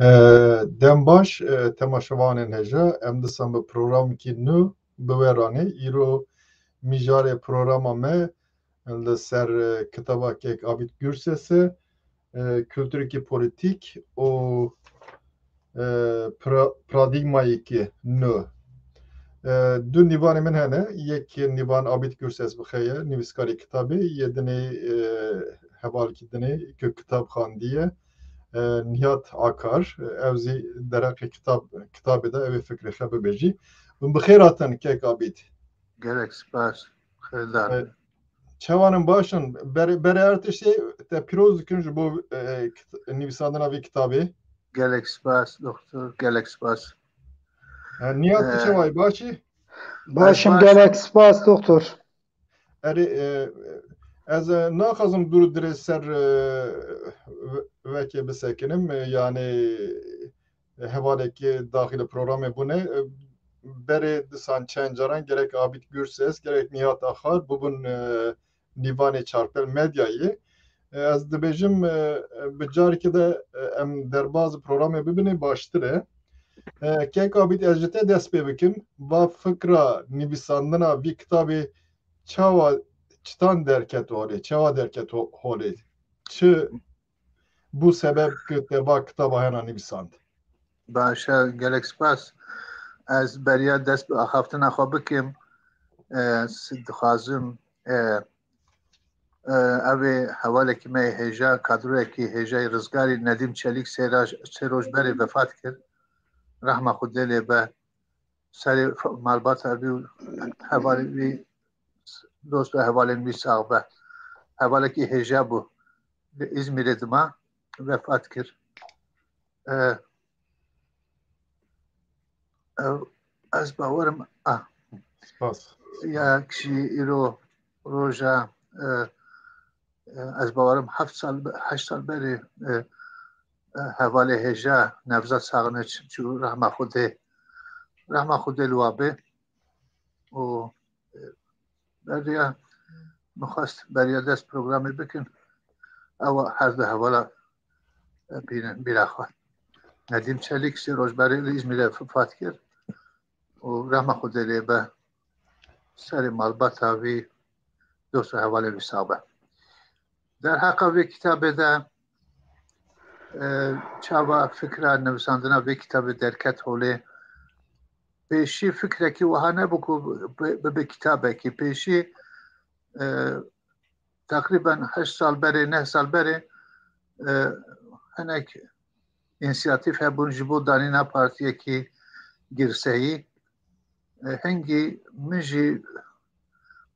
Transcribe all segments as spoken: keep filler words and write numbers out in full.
E, dem baş, e, temaşevanên hêja, em disan bi programekî nû bi we ranê. Îro mijarê programa me li ser, e, kitaba kek Abîd Gurses e, e, kulturekî polîtîk û, e, pra-, paradîgmayekî nû. E, du nîvanê min hene. Yek nîvan Abîd Gurses bi xwe ye, nivîskarê kitabê, yê dinê, e, hevalekî dinê ku kitab xandiye, e, Nihat Akar, ew zî dereqê kitab, kitabê de ew ê fikrê xwe bibêjî. Hûn bi xêr hatin kek Abîd. Gelek spas. Xêrdar. E, çawan in, baş in? Berê, berê her tiştê te pîroz dikin ji bo, e, kit-, nivîsandina vê kitabê. Gelek spas, doktor. Gelek spas. E, Nihat, tu E, çawa yî? Baş î? Baş im, baş gelek im. Spas, doktor. Erê, e, ez, e, naxwazim dûr û dirêj ser, e, ve-, vekê bisekinim. E, yanî, e, hevalekî daxilê programê bûne. E, berê disan çend caran gerek Abîd Gurses, gerek Nihat Akar bûbûn, e, nîvanê Çarpel Medyayê. E, ez dibêjim, e, bi carekê de, e, em derbaz programê bibinê baştir e. E, kek Abîd, ez ji te dest pê bikim. Va fikra nivîsandina vî kitabê çawa, çitan derket holê, çawa derket ho-, holê? Çi bû sebeb ku te va kitaba hena nivîsand? Baş e, gelek spas. Ez beriya dest bi axaftina xwe bikim. Ez dixwazim, e, e, ev ê hevalekî me yê hêja, kadroyekî hêja yê rizgarî Nedîm Çelîk sê raj-, sê roj berê vefat kir. Rehma Xwedê lê be. Serê f-, malbata wî û hevalê wî, dost û hevalên wî sax be. Hevalekî hêja bû. Li Îzmîrê dima, vefat kir. E, e, ez bawerim, ah, Spas. Ya kişî îro roja, e, e, ez bawerim heft sal be-, heşt sal berê, e, e, hevalê hêja Nevzat Saxniç çû rehma Xwedê. Rehma Xwedê li wa bê. Û, e, beriya min xwest beriya dest programê bikin. Ew her du hevala, e, bînin bîra xwe. Nedîm Çelîk sê roj berê li Îzmîrê vefat kir. Û rehma Xwedê lê be, serê malbata wî, dost û hevalên wî sax be. Derheqa vê kitabê de, e, çawa fikra nivîsandina vê kitabê derket holê? Pêşî fikrekî wiha nebû ku bi, bi, bibe kitabekî. Pêşî, e, teqrîben heşt sal berê, neh sal berê, e, hinek însiyatîf hebûn ji bo danîna partiyekî girseyî. E, hingî min jî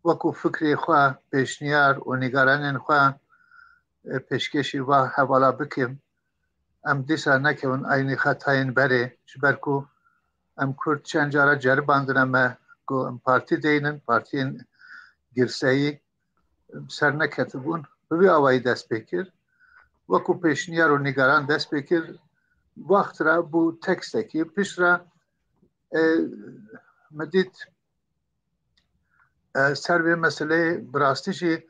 wekû fikrê xwe, pêşniyar û nîgaranên xwe, e, pêşkêşî va hevala bikim. Em dîsa nekevin eynî xetayên berê, ji ber ku em Kurd çend cara ceribandine me ku em partî deynin, partiyên girseyî ser neketibûn, bi vî awayî dest pê kir. Wekû pêşniyar û nîgaran dest pê kir, wext re bû tekstekî, pişt re, e, min dît, e, ser vê meseleyê bi rastî jî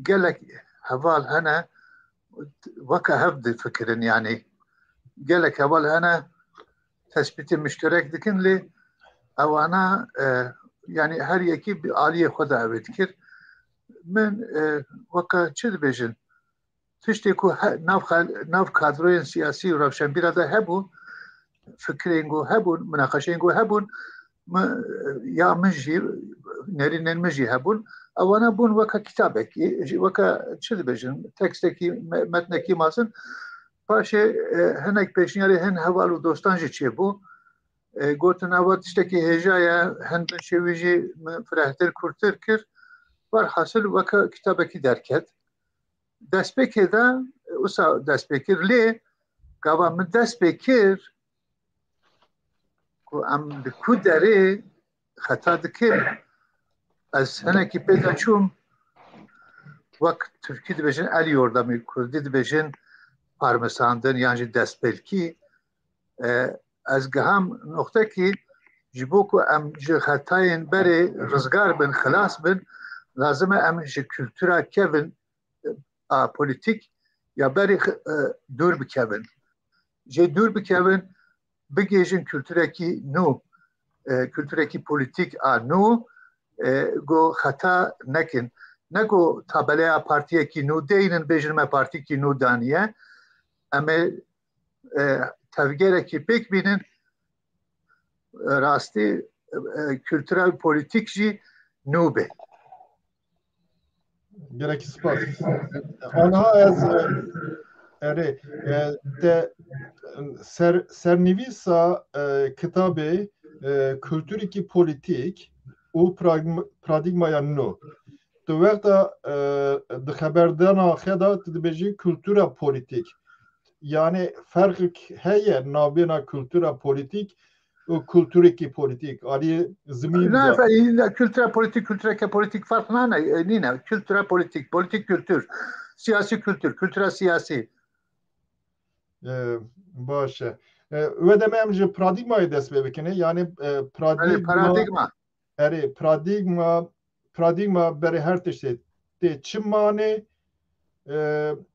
gelek heval hene, weke hev difikirin, yanî gelek heval hene tespîtê muşterek dikin, lê ewana, e, yanî her yekî bi aliyê xwe de ew ê dikir. Min, e, weke çi dibêjin, tiştê ku he-, nav xal-, nav kadroyên siyasî û rewşenbîra de hebû, fikrên ku hebûn, minaqeşeyên ku hebûn, mi-, ya min jî Nerînên min jî hebûn. Ewana bûn weke kitabekî, jî weke çi dibêjin, tekstekî, me-, metnekî mazin. Paşê, e, hinek pêşniyarê hin heval û dostan jî çêbû. E, gotin, eva tiştekî hêja ye, hin binşê wî jî min firehtir, kûrtir kir. Werhasil weke kitabekî derket. Destpêkê de, wisa dest pê kir, lê gava min dest pê kir ku em li ku derê xeta dikin, ez hinekî pê de çûm, wek tirkî dibêjin el yordamî, kurdî dibêjin parmisandin yan jî destpêlkî. E, ez giham noqtekî, ji bo ku em ji xetayên berê rizgar bin, xilas bin, lazim e em ji kultura kevin a polîtîk ya berê xi-, e, dûr bikevin. Jê dûr bikevin, bigihîjin kulturekî nû, e, kulturekî polîtîk a nû, e, ku xeta nekin. Ne ku tabeleya partiyekî nû deynin, bêjin me partîkî nû daniye. Em ê, e, tevgerekî pêk bînin, rastî, e, kultura polîtîk jî nû be. Gelekî spas. Aniha ez, e, erê, e, te ser-, sernivîsa, e, kitabê, e, kulturîkî polîtîk û pragm-, pradîgmaya nû. Tu wexta, e, di xeberdana xwe de tu dibêjî kultura polîtîk. Yani ferqek heye navbêna kultura polîtîk û kulturekî polîtîk? Alî zimîn Ne, de. fe-, ne, kultura polîtîk, kultureke polîtîk ferq nane, e, nîne. Kultura polîtîk, polîtîk kultur, siyasî kultur, kultura siyasî. E, baş e. E, wê demê em ji pradîgmayê dest pê bikin. Yani, e, Belê, pradîgma, paradîgma. Erê, pradîgma, pradîgma berê her tiştê tê çi manê, e,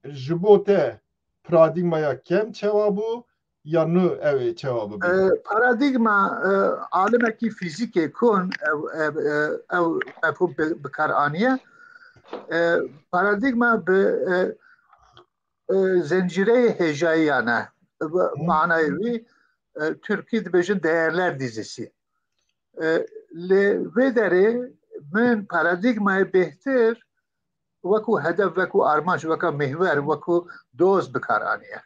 ji bo te pradîgmaya kem çawa bû, ya nû ew ê çawa bibe? E, paradîgma, e, alimekî fîzîkê kon ew, ew, e, ew mefhûm bi, bi kar aniye. E, paradîgma bi, e, e, zincîreyê hêjayiyan e. Bi Hı. manayê wî, e, Tirkî dibêjin değerler dizisi. E, lê vê derê min paradîgmayê bêhtir wekû hedef, wekû armanc, weka mihwer, wekû doz bi kar aniye.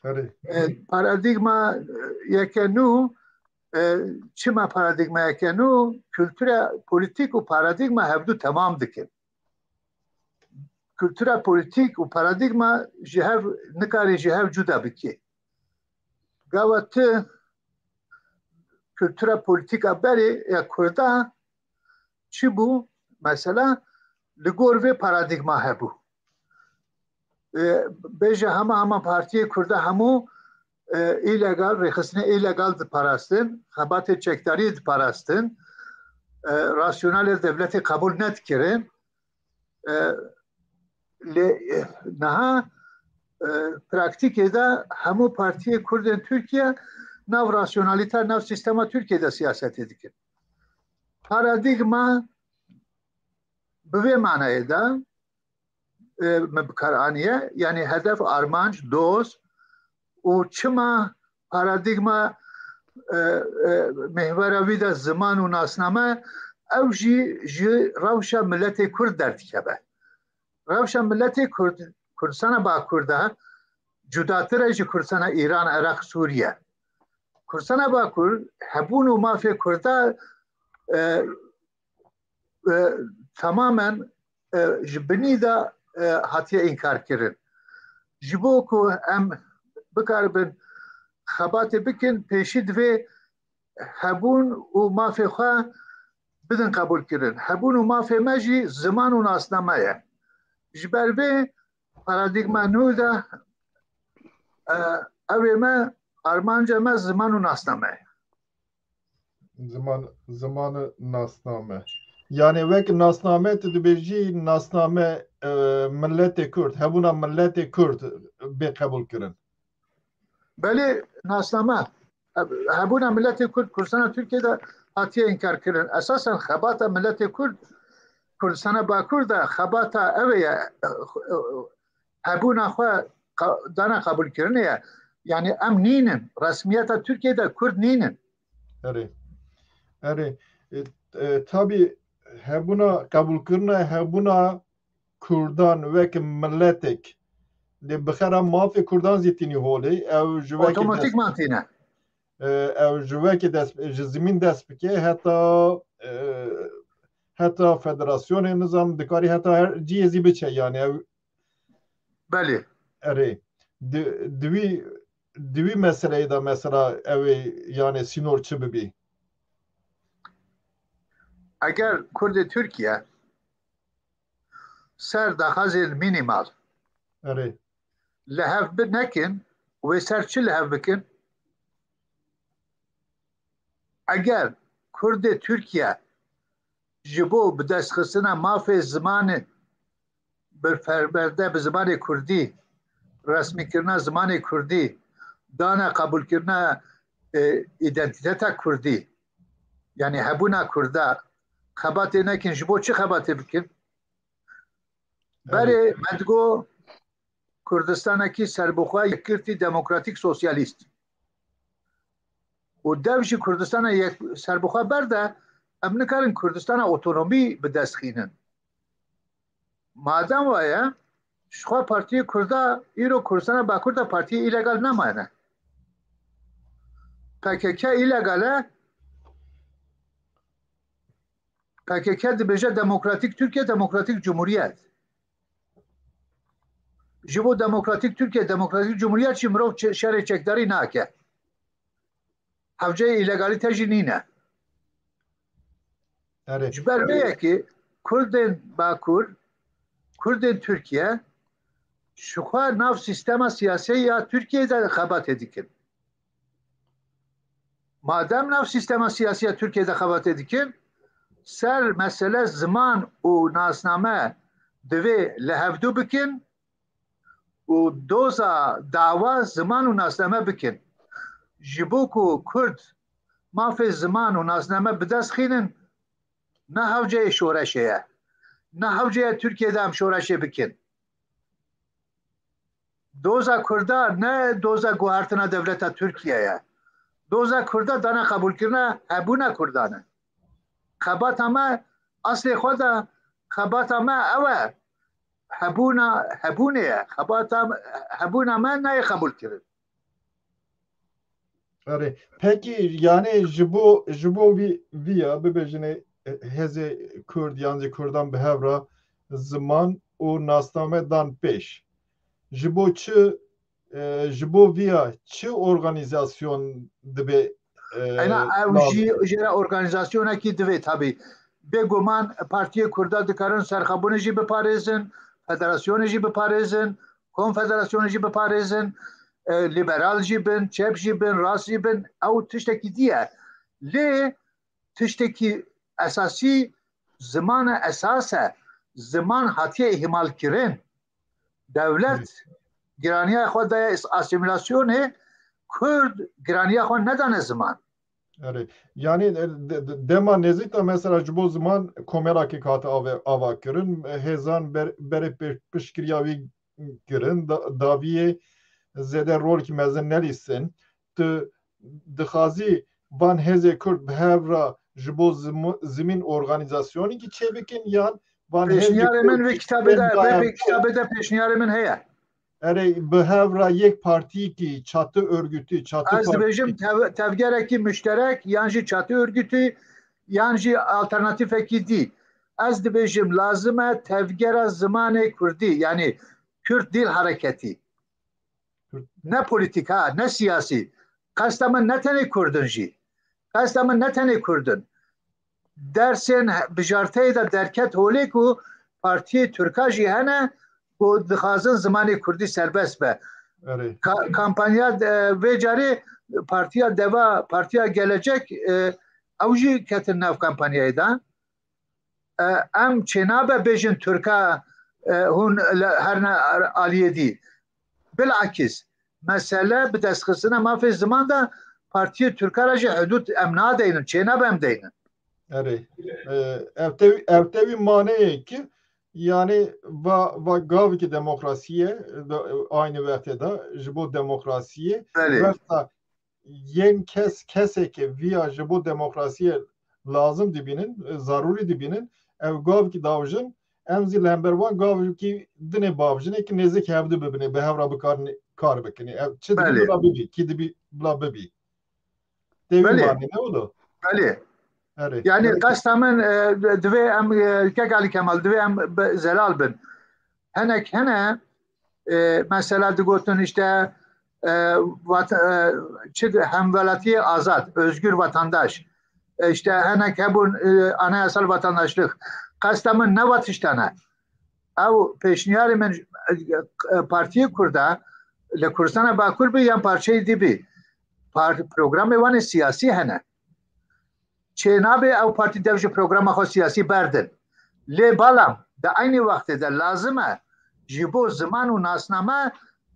Erê. E, paradîgma, e, yeke nû, e, çima paradîgma yeke nû, kultura polîtîk û paradîgma hevdu temam dikin. Kultura polîtîk û paradîgma ji hev nikarî ji hev cuda bikî. Gava tu kultura polîtîk a berê ya Kurda çi bû? Mesela li gor vê paradîgma hebû. E, bêje hema hema partiyê Kurda hemû, e, îlegal, rêxistinê îlegal diparastin, xebatê çekdariyê diparastin, e, rasyonalê dewletê qebûl nedikirin. E, lê, e, niha, e, praktîkê de hemû partiyê Kurdên Tirkiye nav rasyonalîte, nav sîstema Tirkiye de siyasetê dikin. Paradîgma bi vê manayê de, e, me bi kar aniye, yanî hedef, armanc, doz û çima paradîgma, e, e, mihwera wî de ziman û nasname, ew jî ji rewşa miletê Kurd derdikeve. Rewşa miletê Kurd, Kurdistana Bakur de cudatir e ji Kurdistana Îran, Iraq, Sûriye. Kurdistana Bakur hebûn û mafê Kurda, e, e, tamamen, e, ji binî de, e, hatiye înkarkirin. Ji bo ku em bikaribin xebatê bikin, pêşî divê hebûn û mafê xwe bidin qebûlkirin. Hebûn û mafê me jî ziman û nasname ye. Ji ber vê paradîgma nû de, e, ew ê me, armanca me ziman û nasname ye. Ziman, ziman û nasname. Yani wek nasname tu dibêjî nasname, e, miletê Kurd, hebûna miletê Kurd bê qebûlkirin. Belê, nasname. Hebûna miletê Kurd Kurdistana Tirkiye de hatiye înkarkirin. Esasen xebata miletê Kurd Kurdistana Bakur de xebata ew ye, hebûna xwe qa-, dana qebûlkirinê ye. Yani em nînin. Resmiyeta Tirkiye de Kurd nînin. Erê. Erê. E, e, tabî hebûna, qebûlkirina hebûna Kurdan wek miletek, lê bi xera mafê Kurdan zî tînî holê, ew ji wekî dest, Otomatîkman tîne. E, ew ji wekî dest, ji zimîn dest bike, heta, e, heta federasyonê, nizam dikarî heta her cihê zî biçe, yani ew Belê. Erê. Di, di wî, di wî meseleyê de mesela ew ê, yani sînor çi bibî? Eger Kurdê Tirkiye ser daxwazên mînîmal Erê. li hev bi nekin, wê ser çi li hev bikin? Eger Kurdê Tirkiye ji bo bidestxistina mafê zimanê, bi perwerde bi zimanê kurdî, resmîkirina zimanê kurdî, dana qebûlkirina, e, îdentîteta kurdî, yanî hebûna kurda, xebatê nekin, ji bo çi xebatê bikin? Berê Evet. me digo Kurdistanekî serbixwe, yekgirtî, demokratîk, sosyalîst. Û dev ji Kurdistana yek serbixwe berde, em nikarin Kurdistana otonomî bi dest xînin. Madem waye, jixwe Partiyê Kurda îro Kurdistana Bakur de partiyê îlegal nemayene. P K K îlegal e. P K K dibêje Demokratîk Tirkiye, Demokratîk Cumhuriyet. Ji bo Demokratîk Tirkiye, Demokratîk Cumhuriyet jî mirov çe-, şerê çekdarî nake. Hewceyê îlegalîte jî nîne. Erê. Ji ber vê yekê Kurdên Bakur, Kurdên Tirkiye ji xwe nav sîstema siyasî ya Tirkiyeyê de xebatê dikin. Madem nav sîstema siyasî ya Tirkiyeyê de xebatê dikin, ser mesele ziman û nasname divê li hevdû bikin û doza dawa ziman û nasname bikin. Ji bo ku Kurd mafê ziman û nasname bi dest xînin, ne hewceyê şoreşê ye. Ne hewceye Tirkiyeyê de em şoreşê bikin. Doza Kurda ne doza guhertina dewleta Tirkiye ye. Doza Kurda dana qebûlkirina hebûna Kurdan e. Xebata me, eslê xwe de xebata me ew e. Hebûna, hebûnê ye. Xebata me, hebûna me nayê qebûlkirin. Erê. Pekî, yani ji bo, ji bo vî, vî ya bibêjinê, e, hêzê Kurd yan jî Kurdan bi hev re ziman û nasname dan pêş. Ji bo çi, e, ji bo vî ya çi organîzasyon dibe, e, Ena ew lazim? jî jê re organîzasyonekî divê tabî. Bêguman Partiyê Kurda dikarin serxwebûnê jî biparêzin, federasyonê jî biparêzin, konfederasyonê jî biparêzin, e, liberal jî bin, çep jî bin, rast jî bin, ew tiştekî dî ye. Lê tiştekî esasî ziman e, esas e. Ziman hatiye îhmalkirin. Dewlet Hı. giraniya xwe daye is-, asîmîlasyonê, Kurd giraniya xwe nedane ziman. Erê. Yani, e, de-, de-, dema nêzîk de mesela ji bo ziman komelakê hate ave-, ava kirin, hêzan ber-, berê pê-, piştgiriya wî kirin, da-, dawiyê zêde rolekî mezin nelîstin. Tu dixwazî van hêzê Kurd bi hev re ji bo zimu-, zimîn organîzasyonekî çêbikin yan van hêzê Pêşniyarê Kurd min vê kitabê de, ên vê, vê kitabê de pêşniyarê min heye. Erê, bi hev re yek partiyekî, çatı örgütü, çatı Ez partiyekî. dibêjim tev-, tevgerekî muşterek yan jî çatı örgütü yan jî alternatîfekî dî. Ez dibêjim lazim e tevgera zimanê kurdî, yanî Kürt Dil Hareketi. Kürt Ne polîtîk ha, ne siyasî. Qesta min ne tenê Kurd in jî. Qesta min ne tenê Kurd in. Dersên he-, bijarteyê de derket holê ku partiyê Tirka jî hene ku dixwazin zimanê Kurdî serbest be. Erê. Ka-, kampanya, e, vê carê Partiya Deva, Partiya Gelecek, e, ew jî ketin nav kampanyayê de. E, em çênabe bêjin Tirka, e, hûn li her ne aliyê dî. Bilakis, mesele bi destxistina mafê ziman de Partiyê Tirka re jî hudûd em nadeynin, çênabe em deynin. Erê. E, ev tevî, ev tevî maneyê ki, yani va, va gavekî demokrasiyê, de, aynı wextê de ji bo demokrasiyê, Belê. wexta yên kes, kesê ki viya ji bo demokrasiyê lazim dibînin, e, zarûrî dibînin, ew gavkî davijin, em zî li hember wan gavkî dinê bavijinê ki nêzîk hevdu bibinê, bi hev re bikarin kar bikinê. Ev çi dibî Belê. bila bibî, kî dibî bila bibî. Tê wî Belê. manî ne wilo? Belê. Erê. Yani Belê. qesta min, e, divê em, e, kek Ali Kemal, divê em bi zelal bin. Henek hene, e, mesela digotin işte, e, vat-, e, çi di-, hemwelatiyê azad, özgür vatandaş. E, işte henek hebûn, e, anayasal vatandaşlık. Qesta min ne vat işte ne. Ew pêşniyarê min, e, e, Partiyê Kurda li Kurdistana Bakur bi yan parçeyê dî bi. Par-, programê wan ê siyasî hene. Çênabe ew partî dev ji programa xwe siyasî berdin. Lê balam di eynî wextê de lazim e ji bo ziman û nasname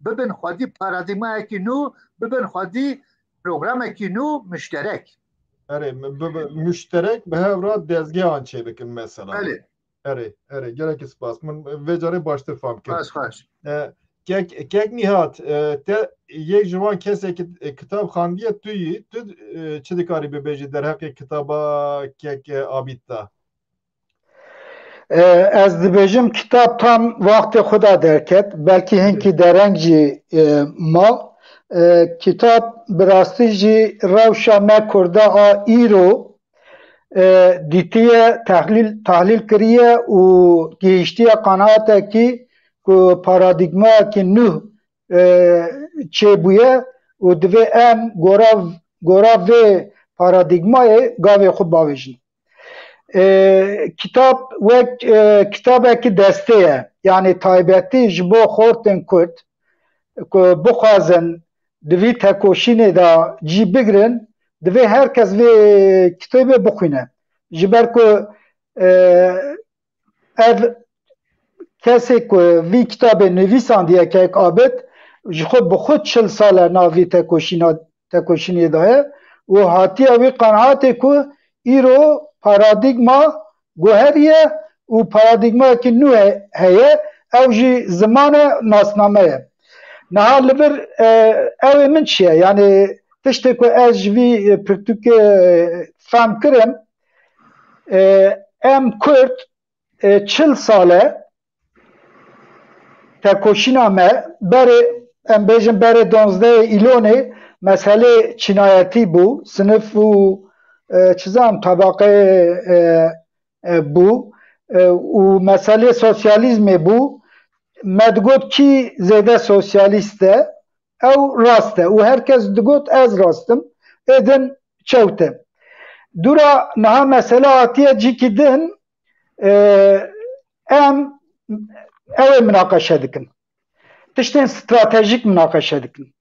bibin xwedî paradîgmayekî nû, bibin xwedî programekî nû muşterek. Erê, mi-, bi-, bi-, muşterek bi hev re dezgehan çêbikin mesela. Belê. Erê, erê, gelekî spas. Min vê carê baştir fam kir. Spas, xweş. E, kek, kek Nîhat, e, te yek ji wan kesekî, e, kitab xandiye tu yî, tu, e, çi dikarî bibêjî derheqê kitaba kek, e, Abîd de? E, ez dibêjim kitab tam wextê xwe de derket, belkî hinkî dereng jî, e, ma. E, kitab bi rastî jî rewşa me Kurda a îro, e, dîtiye, tehlîl, tahlîl kiriye û gihiştiye qenaetekî ku paradîgmayekî nû, e, çêbûye û divê em gora, gora vê paradîgmayê gavê xwe bavêjin. E, kitab wek, e, kitabekî destê ye, yanî taybetî ji bo xortên Kurd ku bixwazin di vî tekoşînê de cî bigrin, divê her kes vê kitêbê bixwîne. Ji ber ku, e, ev kesê ku vî kitabê nivîsandiye, kek Abid, ji xwe bi xwe çil sal e nav vî tekoşîna, tekoşînê de ye û hatiye wî qenaetê ku îro paradîgma guheriye û paradîgmayekî nû he-, heye, ew jî ziman e, nasname ye. Niha li vir, e, ew ê min çi ye? Yanî tiştê ku ez ji vî, e, pirtûkê, e, fehm kirim, e, em Kurd, e, çil sal e tekoşîna me, berê, em bêjin berê donzdehê Îlonê meselê çînayetî bû, sinif û, e, çi zanim, tabaqê, e, e, bû, e, û meselê sosyalîzmê bû. Me digot kî zêde sosyalîst e, ew rast e. Û her kes digot ez rast im, êdin çewt e. Dûra niha mesele hatiye cîkî din, e, em ew ê minaqeşe dikin. Tiştên stratejîk minaqeşe dikin.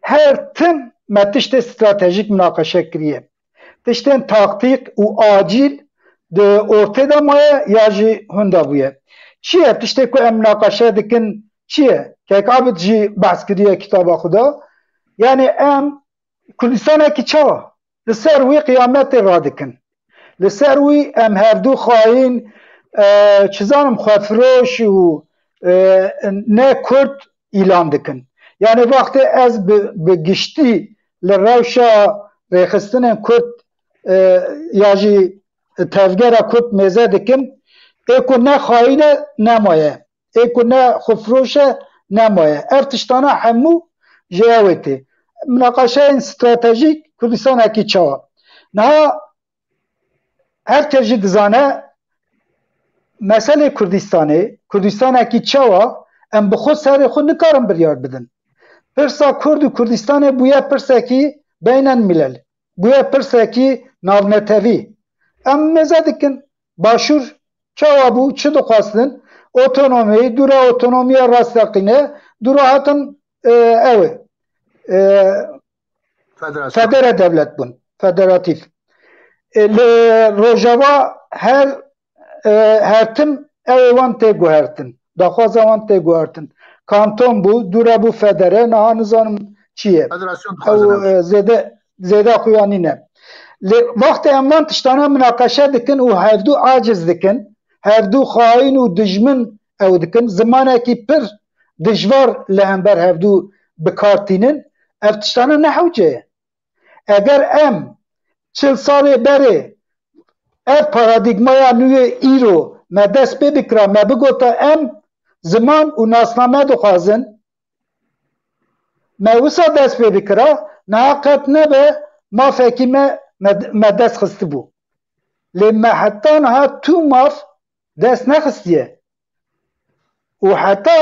Her tim me tiştê stratejîk minaqeşe kiriye. Tiştên taktîk û acîl di ortê de maye ya jî hunda bûye. Çi ye? Tiştê ku em minaqeşe dikin çi ye? Kek Abid jî behs kiriye kitaba xwe de. Yanî em Kurdistanekî çawa? Li ser wî qiyametê radikin. Li ser wî em hevdû xayîn, e, çi zanim, xwefiroş û, e, ne Kurd îlan dikin. Yanî wextê ez bi, bi giştî li rewşa rêxistinên Kurd, e, ya jî tevgera Kurd mêze dikim, ê ku ne xayîn e, nemaye. Ê ku ne xwefiroş e, nemaye. Ev tiştana hemû ji ew ê tê. Minaqeşeyên stratejîk Kurdistanekî çawa? Niha her kes jî dizane meselê Kurdistanê, Kurdistanekî çawa, em bi xwe serê xwe nikarin biryar bidin. Pirsa Kurd û Kurdistanê bûye pirsekî beynelmilel. Bûye pirsekî navnetewî. Em mêze dikin. Başûr çawa bû, çi dixwestin? Otonomî, dûra otonomiya rasteqîne, dûra hatin, e, ew ê, e, Federasyon. Federe devlet bûn, federatîf. E, li Rojava her, e, her tim ew ê wan tê guhertin. Daxwaza wan tê guhertin. Kanton bû, dûre bû federe, niha nizanim çi ye. Federasyon Ew, dixwazin ew. e, zêde, zêde xuya nîne. Lê wextê em van tiştana minaqeşe dikin û hevdû aciz dikin, hevdû xayîn û dijmin ew dikin, zimanekî pir dijvar li hember hevdû bi kar tînin, ev tiştana ne hewce ye. Eger em çil salê berê Ev paradîgmaya nû yê îro me dest pê bikira, me bigota em ziman û nasname dixwazin, me wisa dest pê bikira, niha qet nebe mafekî me, me, me dest xistibû. Lê me heta niha tu maf dest nexistiye. Û heta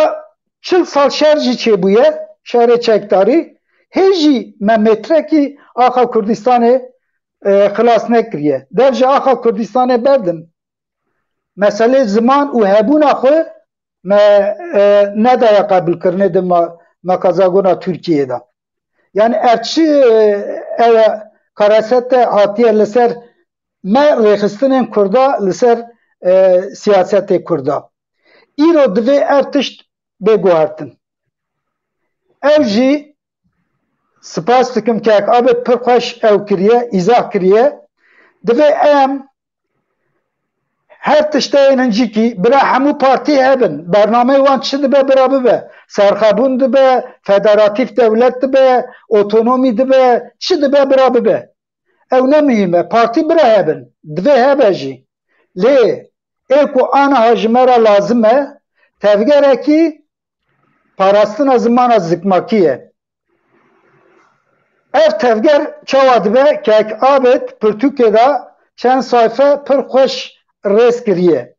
çil sal şer jî çêbûye, şerê çekdarî, hê jî me mêtrekî axa Kurdistanê, e, xilas nekiriye. Dev ji axa Kurdistanê berdin. Meselê ziman û hebûna xwe me, e, nedaye qebûlkirinê di ma-, mekazagona Tirkiyeyê de. Yani ev çi, e, ew e, karasete hatiye li ser me rêxistinên Kurda, li ser, e, siyasetê Kurda. Îro divê ev tişt bê guhertin. Ew jî spas dikim kek Abid pir xweş ew kiriye, îzah kiriye. Divê em her tişteyên hincikî bira hemû partî hebin. Bernameyê wan çi dibe bira bibe. Serxebûn dibe, federatîf dewlet dibe, otonomî dibe, çi dibe bira bibe. Ew ne muhîm e. Partî bira hebin. Divê hebe jî. Lê ê ku aniha ji me re lazim e, tevgerekî parastina zimana zikmakî ye. Ev tevger çawa dibe? Kek Abid pirtûkê de çend sayfe pir xweş rêz kiriye.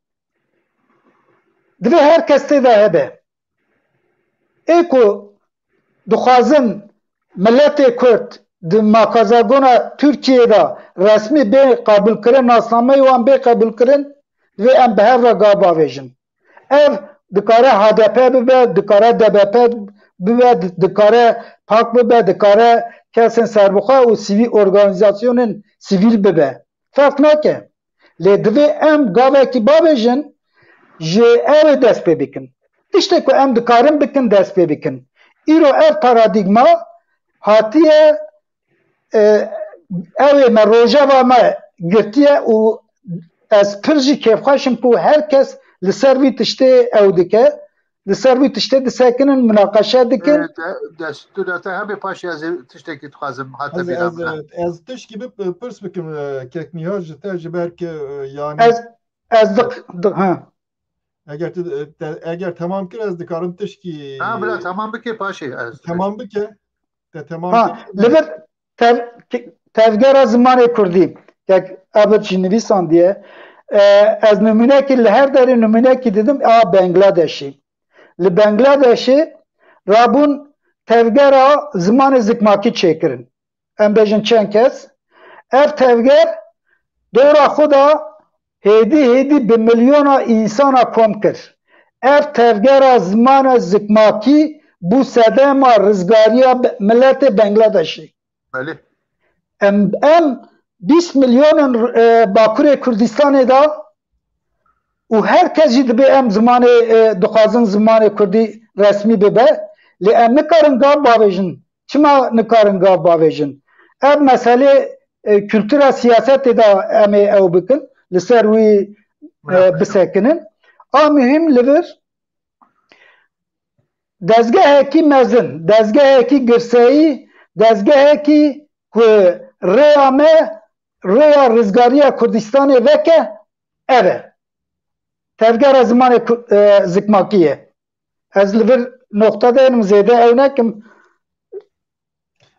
Divê her kes tê de hebe. Ê ku dixwazin miletê Kurd di makazagona Tirkiyeyê de resmî bê qebûlkirin, nasnameyê wan bê qebûlkirin, divê em bi hev re gav bavêjin. Ev dikare H D P bibe, dikare D B P bibe, di-, dikare pak bibe, dikare kesên serbixwe û sivîl, organîzasyonên sivîl bibe. Ferq nake. Lê divê em gavekî bavêjin, ji ew ê dest pê bikin. Tiştê ku em dikarin bikin, dest pê bikin. Îro ev paradîgma hatiye, e, ew ê me rojeva me girtiye û ez pir jî kêfxweş im ku her kes li ser vî tiştê ew dike, li ser vî tiştê disekinin, minaqeşe dikin. E, te, des-, tu de te hebê paşê ez ê tiştekî dixwazim hate Ez, bîra ez, min re. e, ez tişkî bi, pirs bikim, e, kek Nîhat ji te, ji ber ke, e, yani Ez, ez dik, dik, ha. Eger tu, e, te, eger temam kir, ez dikarim tişkî Ha, bila, tamam bike paşê ez. Temam bike. Te temam Ha, kir. Li vir tev-, ki-, tevgera zimanê Kurdî, kek Abid jî nivîsandiye. E, ez nimûnekî li her derê nimûnekî didim, a Bangladeşê. Li Bangladeşê rabûn tevgera zimanê zikmakî çêkirin. Em bêjin çend kes. Ev tevger dora xwe de hêdî hêdî bi milyona însana kom kir. Ev tevgera zimana zikmakî bû sedema rizgariya be-, miletê Bangladeşê. Belê. Em, em bîst milyonin, e, Bakurê Kurdistanê de û her kes jî dibê em zimanê, e, dixwazin zimanê Kurdî resmî bibe. Lê em nikarin gav bavêjin. Çima nikarin gav bavêjin? Ev meselê, e, kultura siyasetê de em ê ew bikin, li ser wî, e, Münaqeşe. bisekinin. A muhîm li vir dezgehekî mezin, dezgehekî girseyî, dezgehekî ku rêya me, rêya rizgariya Kurdistanê veke, ev e. Tevgera zimanê Ku-, e, zikmakî ye. Ez li vir noqte deynim, zêde ew nekim.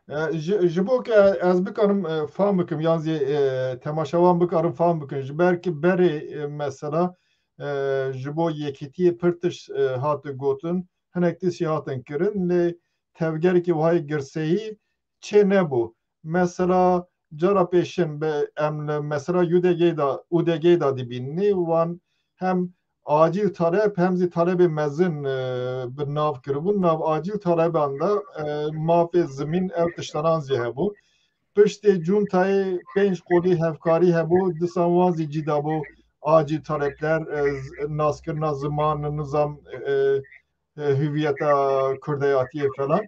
E, ji, ji bo ke ez bikarim, e, fam bikim, yan zî, e, temaşevan bikarin fam bikin. Ji ber ki berê, e, mesela, e, ji bo yekîtiyê pir tişt, e, hate gotin, hinek tiştî hatin kirin, lê tevgerekî wayê girseyî çê nebû. Mesela cara pêşin be, em li mesela U D G'ê de, U D G'ê de dibînî, wan hem acîl taleb hem zî talebê mezin, e, bi nav kiribûn. Nav acîl taleban de, e, mafê zimîn ev tiştanan zî hebû. Piştê cuntayê pênc qolî hevkarî hebû, disan wan zî cî dabû acîl talepler, e, z-, naskirina ziman, nizam, e, e, hüviyeta kurdeyatiyê falan.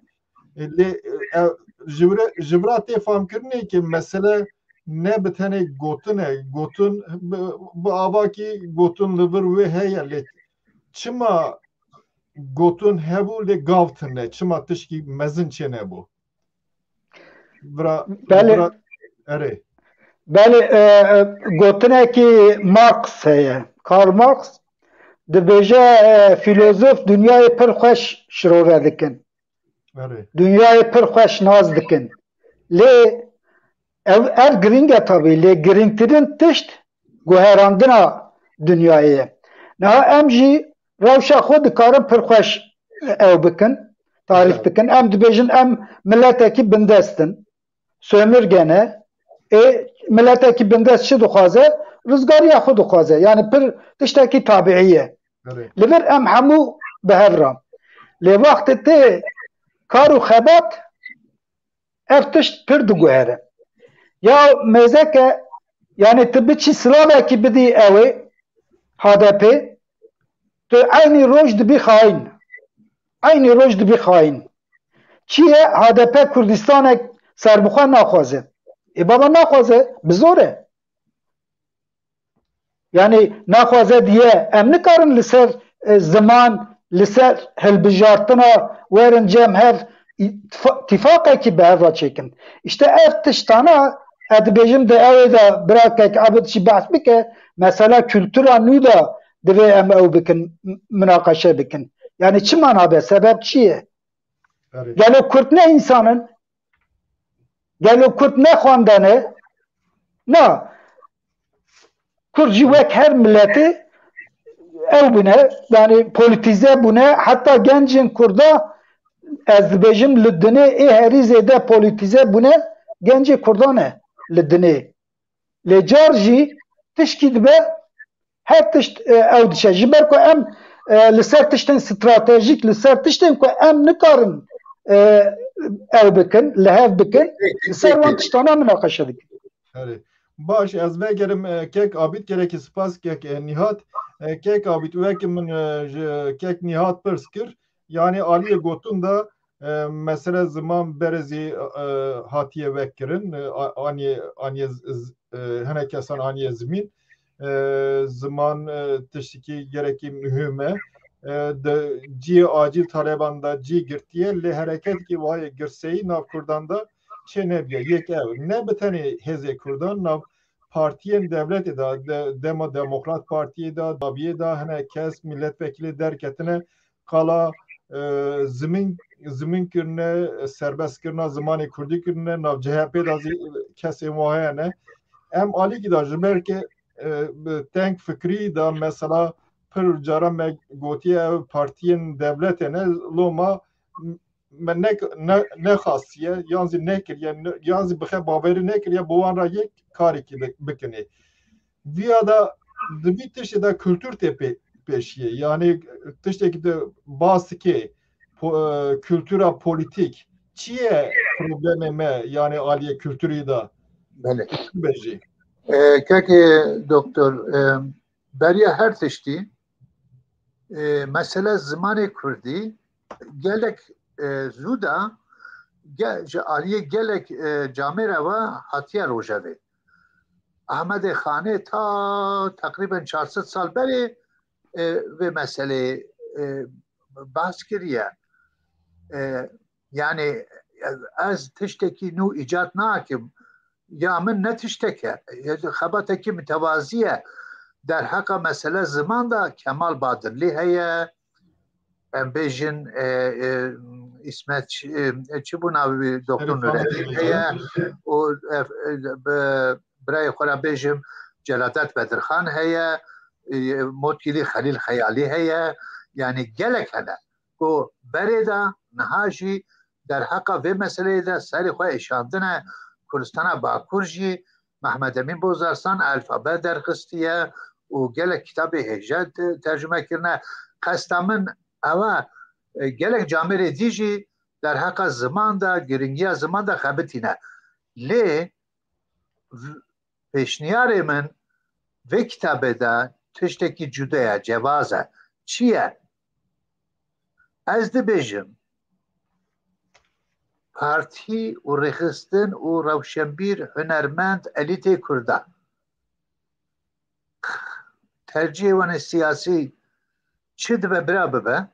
E, lê, e, ji vira, ji vira tê famkirinê ki mesele ne bi tenê gotin e, gotin bi, bi avakî gotin li vir wê heye, lê çima gotin hebû lê gav tune, çima tişkî mezin çê nebû? Vira, Belê. vira, erê. Belê, e, e, gotinekî Marx heye. Karl Marx dibêje, e, filozof dinyayê pir xweş şirove dikin. Erê. Dinyayê pir xweş nas dikin. Lê ev, ev giring e tabî. Lê giringtirin tişt guherandina dinyayê ye. Niha em jî rewşa xwe dikarin pir xweş ew bikin, tarîf Güzel. bikin. Em dibêjin em miletekî bindest in. Sömürge ne. Ê, miletekî bindest çi dixwaze? Rizgariya xwe dixwaze. Yani pir tiştekî tabiî ye. Erê. Li vir em hemû bi hev re. Lê wextê tê kar û xebat, ev tişt pir diguhere. Ya mêzeke, yani tu biçî silavekî bidî ew ê, H D P, tu eynî roj dibî xayin. Eynî roj dibî xayin. Çi ye? H D P Kurdistanek serbixwe naxwaze. Ê baba naxwaze, bi zor e. Yani naxwaze diye, em nikarin li ser, e, ziman, li ser hilbijartina werin cem hev îtifa-, tîfaqekî bi hev re çêkin. İşte ev tiştana, ez dibêjim de ew ê de bira kek Abid jî behs bike, mesela kultura nû de divê em ew bikin, m-, minaqeşe bikin. Yani çima nabe, sebep çi ye? Erê. Gelo Kurd ne însan in? Gelo Kurd ne xwendane? Na. Kurd jî wek her miletê ew bûne, yani polîtîze bûne, heta gencên Kurda, ez dibêjim li dinê ê herî zêde polîtîze bûne gencê Kurda ne li dinê. Lê car jî tişkî dibe, her tişt, e, ew diçe. Ji ber ku em, e, li ser tiştên stratejîk, li ser tiştên ku em nikarin, e, ew bikin, li hev bikin, li ser wan tiştana minaqeşe dikin. Erê. Baş, ez vegerim, e, kek Abîd, gelekî spas kek, e, Nîhat. E, kek Abîd, wek min, e, ji kek Nîhat pirs kir. Yani aliyê gotin de, e, mesele ziman berê zî, e, hatiye vekirin, e, a-, aniye, aniye z-, z-, e, hinek kesan aniye zimîn. E, ziman, e, tiştekî gelekî muhim e. E, di cihê acîl Taleban de cî girtiye, lê hereketekî wayê girseyî nav Kurdan de çê nebiye. Yek ev. Ne bi tenê hêzê Kurdan, nav partiyên dewletê de, de, Dema Demokrat Partiyê de, Dabiyê de hinek kes milletvekilî derketine, qala, e, zimîn, zimîn kirine, serbest kirina zimanê kurdî kirine, nav C H P de zî kesên wa heye ne. Em alîkî de ji ber ke, e, bi teng fikrî de mesela pir cara me gotiye ew partiyên dewletê ne, loma me ne, ne, nexastiye, yan zî nekiriye, ne, yan zî bixe bawerî nekiriye, bi wan re yek karekî bi-, bikinê. Viya da di vî tiştê de kultur tê pê-, pêşiyê. Yani tiştekî de basikê, po-, e, kultura politik. Çi ye problemê me, yani aliyê kulturî de? Belê. Bêjî. E, kekê doktor, e, beriya her tiştî, e, mesele zimanê kurdî gelek, e, zû de ge-, ji aliyê gelek, e, camêre ve hatiye rojevê. Ahmedê Xanê ta teqrîben çar sed sal berê, e, vê meselê, e, behs kiriye. E, yani ez, ez tiştekî nû îcat nakim. Ya min ne tiştek e. Xebatekî mitewazî ye. Derheqa mesele ziman de Kemal Badırlı heye. Em bêjin, e, e, İsmet, e, çi bû navê wî? Doktor Şerîf Nurettin Hanım heye. Û, e, e, bi birayê xwe re bêjim, Celadet Bedirxan heye, e, Motkîlî Xelîl Xeyalî heye. Yani gelek hene. Ku berê de niha jî derheqa vê meseleyê de serê xwe êşandine. Kurdistana Bakur jî Mehmed Emîn Bozarsan alfabe derxistiye û gelek kitabê hêja te-, tercume kirine. Qesta min ew e, e, gelek camêrê dî jî derheqa ziman de, giringiya ziman de xebitîne. Lê v-, pêşniyarê min vê kitabê de tiştekî cuda ye, cevaz e. Çi ye? Ez dibêjim, partî û rêxistin û rewşenbîr, hunermend, elîtê Kurda, tercihê wan ê siyasî çi dibe bira bibe,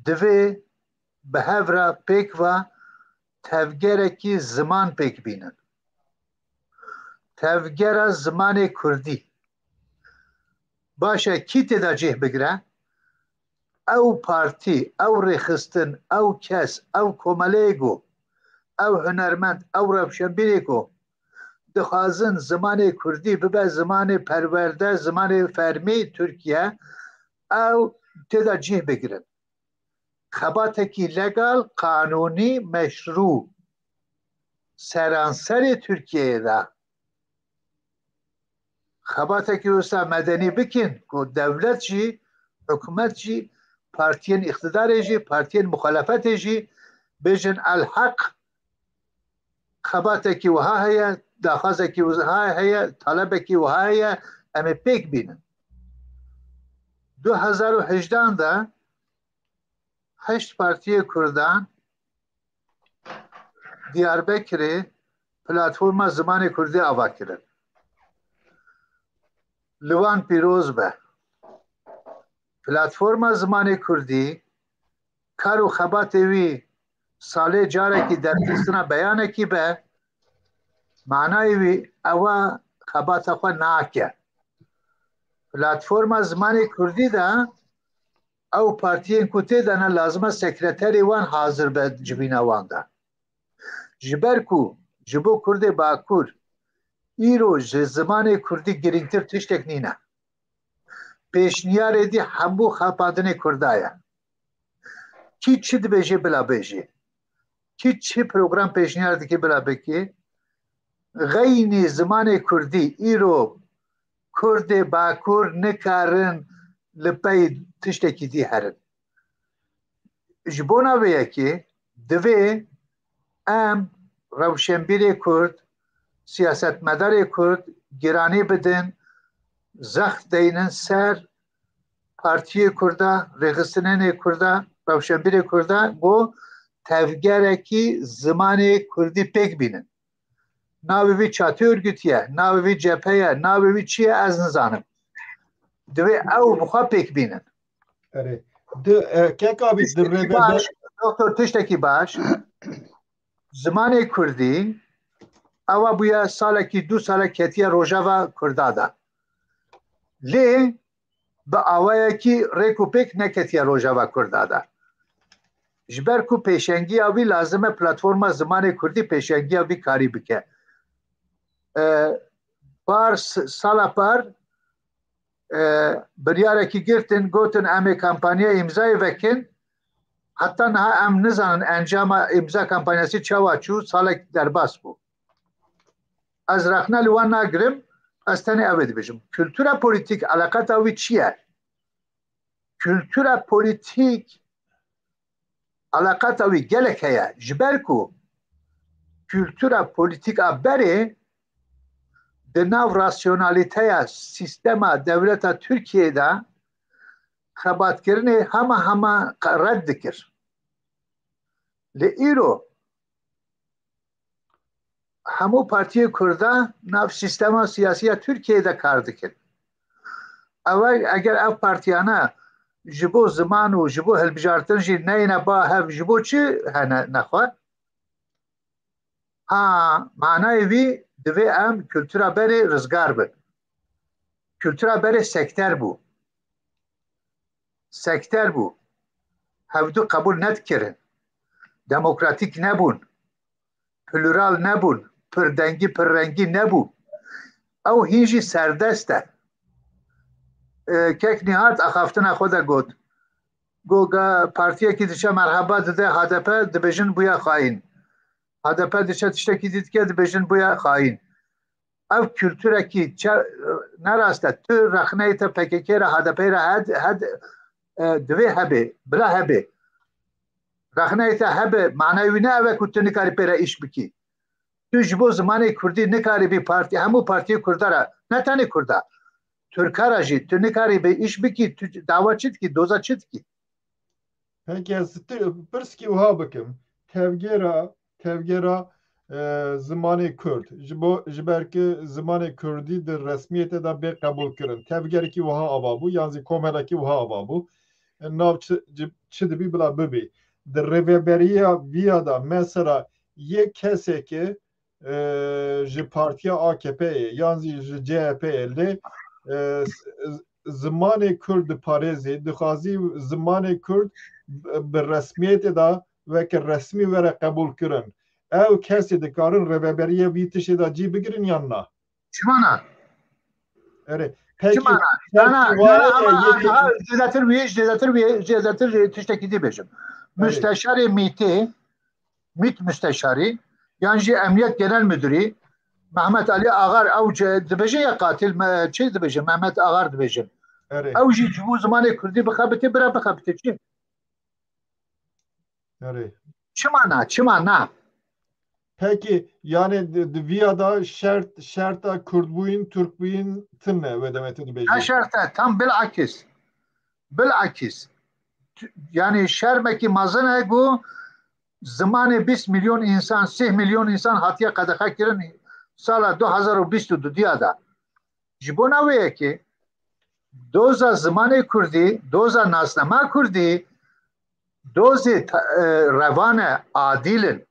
divê bi hev re pêk ve tevgerekî ziman pêk bînin. Tevgera zimanê kurdî. Baş e, kî tê de cih bigire? Ew partî, ew rêxistin, ew kes, ew komeleyê ku, ew hunermend, ew rewşenbîrê ku dixwazin zimanê kurdî bibe zimanê perwerde, zimanê fermî Tirkiye, ew tê de cih bigirin. Xebatekî legal, qanûnî, meşrû seranserê Tirkiyeyê de xebatekî wisa medenî bikin ku dewlet jî, hikûmet jî, partiyên îqtidarê jî, partiyên muxalefetê jî bêjin el heq, xebatekî wiha heye, daxwazekî wiha heye, talebekî wiha heye, em ê pêk bînin. Du hezar û hejdehan de heşt partiyê kurdan Diyarbekirê platforma zimanê kurdî ava kirin. Li wan pîroz be. Platforma zimanê kurdî kar û xebatê wî salê carekî derxistina beyanekî be, manayê wî ew e xebata xwe nake. Platforma zimanê kurdî de ew partiyên ku tê de ne lazim e sekreterê wan hazir be civîna wan de. Ji ber ku ji bo Kurdê Bakur îro ji zimanê kurdî girîngtir tiştek nîne. Pêşniyarê dî hemû xapandinê kurda ye. Kî çi dibêje bila bêje. Kî çi program pêşniyar dike bila bike. Xeynî zimanê kurdî îro Kurdê Bakur nikarin li pey tiştekî dî herin. Ji bona vê yekê divê em rewşenbîrê Kurd, siyasetmedarê Kurd giranî bidin, zext deynin ser partiyê Kurda, rêxistinenê Kurda, rewşenbîrê Kurda, ku tevgerekî zimanê Kurdî pêk bînin. Navê wî çatê örgütî ye, navê wî cephe ye, navê wî çi ye ez nizanim. Divê ew bi xwe pêk bînin. Erê. Di, e, kek abî, di Tiştekî rêveberiya baş, doktor, tiştekî baş. Zimanê kurdî ewa bûye salekî, du salek ketiye rojeva kurda de. Lê bi awayekî rêk û pêk neketiye rojeva kurda de. Ji ber ku pêşengiya wî lazim e platforma zimanê kurdî pêşengiya vî karî bike. E, par s-, sala par, e, biryarekî girtin, gotin em ê kampanya îmzayê vekin. Heta niha em nizanin encama îmza kampanyasî çawa çû, salek derbas bû. Ez rexne li wan nagirim, ez tenê ev ê dibêjim. Kultura polîtîk eleqeta wî çi ye? Kultura polîtîk eleqeta wî gelek heye. Ji ber ku kultura polîtîk a berê di nav rasyonalîteya sîstema dewleta Tirkiyeyê de xebatkirinê hema hema red dikir. Lê îro hemû partiyê Kurda nav sîstema siyasî ya Tirkiyeyê de kar dikin. Ew e, eger ev partiyane ji bo ziman û ji bo hilbijartin jî neyne ba hev, ji bo çi hene nexwe? Ha, manayê wî divê em kultura berê rizgar bin. Kultura berê sekter bû. Sekter bû. Hevdu qebûl nedikirin. Demokratîk nebûn. Plural nebûn. Pirdengî, pirrengî nebû. Ew hîn jî serdest e. E, Kek Nîhat axaftina xwe de got. Got, ga partiyekî diçe merheba dide H D P, dibêjin bûye xayîn. H D P diçe tiştekî dî dike, dibêjin bûye xayîn. Ev kulturekî çe-, ne rast e. Tu rexneyê te P K K re, H D P re, hed, hed, e, divê hebe, bila hebe. Rexneyê te hebe, manayê wî ne ev e ku tu nikarî pê re îş bikî. Tu ji bo zimanê kurdî nikarîbî partî, hemû partiyê kurda re, ne tenê kurda, tirka re jî tu nikarîbî îş bikî, tu dawa çi dikî, doza çi dikî? Peki ez ti-, pirskî wiha bikim. Tevgera, tevgera, e, zimanê kurd. Ji bo, ji ber ki zimanê kurdî di resmiyetê de bê qebûlkirin. Tevgerekî wiha ava bû, yan zî komelekî wiha ava bû. E, nav çi, çi, çi dibî bila bibî. Di rêveberiya viya de mesela yê kesekê e, ji partiya A K P'ê yan zî ji C H P'ê lê, e, s-, zimanê Kurd diparêzî, dixwazî zimanê Kurd bi, bi resmiyetê de weke resmî were qebûl kirin. Ew kesê dikarin rêveberiyê vî tiştê de cî bigirin yan na? Çima na? Erê, pekî, Çima na? Na, na, na, na, ama yekî- aha, zêdetir wî, zêdetir wî, zêdetir tiştekî dî bêjim. Erê. Müsteşarê MÎT'ê, MÎT müsteşarî, yan jî Emniyet Genel Müdürü, Mehmet Ali Agar, ew ce-, dibêjin ya katil, me-, çi dibêjin, Mehmet Agar dibêjin. Erê. Ew jî ji bo zimanê Kurdî bixebitê, bira bixebitê çi? Erê. Çima na, çima na? Pekî, yani di, di viya da şert, şerta Kurdbûyîn, Tirkbûyîn tune wê demê tu dibêjî. Ne şert e, tam bilakis. Bilakis. Tu-, yani şermekî mezin e ku zimanê bîst milyon insan, sih milyon insan hatiye qedexe kirin sala du hazar û bîst û du diya da. Ji bona wê yekê doza zimanê Kurdî, doza nasnama Kurdî, dozê ta-, e, revan e, adîl in.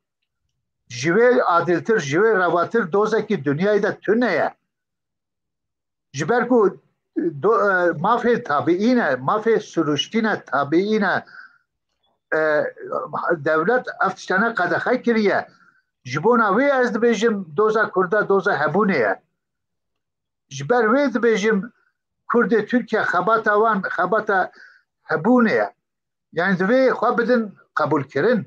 Ji wê adîltir, ji wê revatir dozekî dinyayê de tune ye. Ji ber ku do-, e, mafê tabiî ne, mafê siruştî ne, tabiî ne, e, dewlet ev tiştane qedexe kiriye. Ji bona wê ez dibêjim doza Kurda doza hebûnê ye. Ji ber wê dibêjim Kurdê Tirkiye xebata wan xebata hebûnê ye. Yani divê xwe bidin qebûlkirin.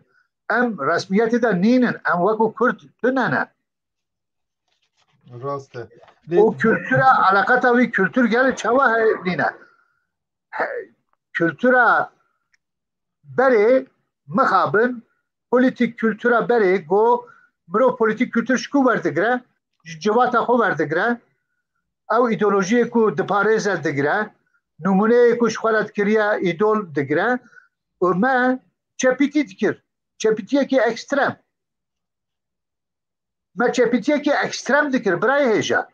Em resmiyetê de nînin. Em wekû Kurd tune ne. Rast e. Lê O kültüre, alakata wî kültür gel çawa he-, nîne. He-, kültüra berê mixabin, politik kültüra berê go mirov politik kültür ji ku werdigire, ji civata xwe werdigire, ew îdeolojiyê ku diparêze digire, nûmuneyê ku ji xwe re dikiriye îdol digire û me çepîtî dikir. Çepîtiyekî ekstrem. Me çepîtiyekî ekstrem dikir, birayê hêja.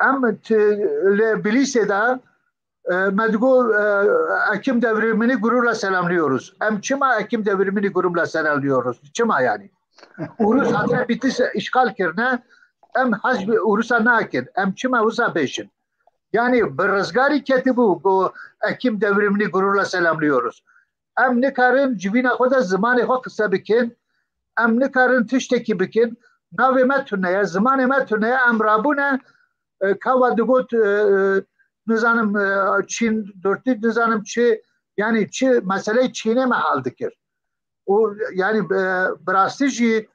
Em t-, li Bilîsê de, e, me digo, e, Ekim devrimini gururla selamlıyoruz. Em çima Ekim devrimini gururla selamlıyoruz? Çima yani? Urus hatire Bitlis işgal kirine, em haj bi Urusa nakin. Em çima wisa bêjin? Yani bi rizgarî ketibû ku Ekim devrimini gururla selamlıyoruz. Em nikarin civîna xwe de zimanê xwe qise bikin. Em nikarin tiştekî bikin. Navê me tune ye, zimanê me tune ye. Em rabûne, e, kawa digot, e, e, nizanim, e, Çîn, dörtlü nizanim çi, yani çi meseleyê Çînê me hal dikir. Û yani, e, bi rastî jî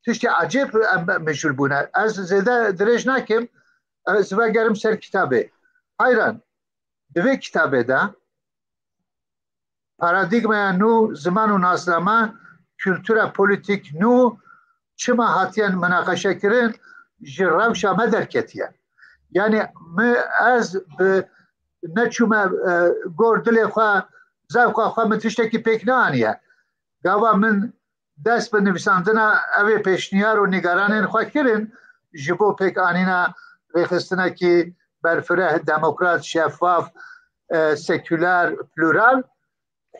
tiştê ecêb em meşûl bûne. Ez zêde dirêj nakim, ez vegerim ser kitabê. Hayran, di vê kitabê de paradîgmaya nû, ziman û nasname, kultura polîtîk nû çima hatiye minaqeşekirin, ji rewşa me derketiye. Yani mi, ez bi neçûme, e, gor dilê xwe, zewqa xwe, min tiştekî pêk neaniye. Gava min dest bi nivîsandina evê pêşniyar û nîgaranên xwe kirin ji bo pêkanîna rêxistinekî berfireh, demokrat, şeffaf, e, seküler, plural,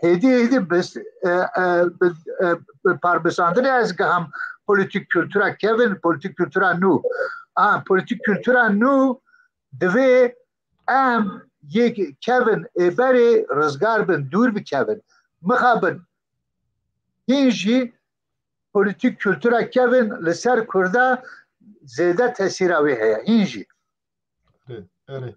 hêdî hêdî bi, e, e, bi, e, bi parpisandinê ez giham polîtîk kultura kevin, polîtîk kultura nû. A, polîtîk kultura nû divê em yek kevin ê berê rizgar bin, dûr bikevin. Mixabin hîn jî polîtîk kultura kevin li ser Kurda zêde tesîra wê heye. Hîn jî. Erê, erê.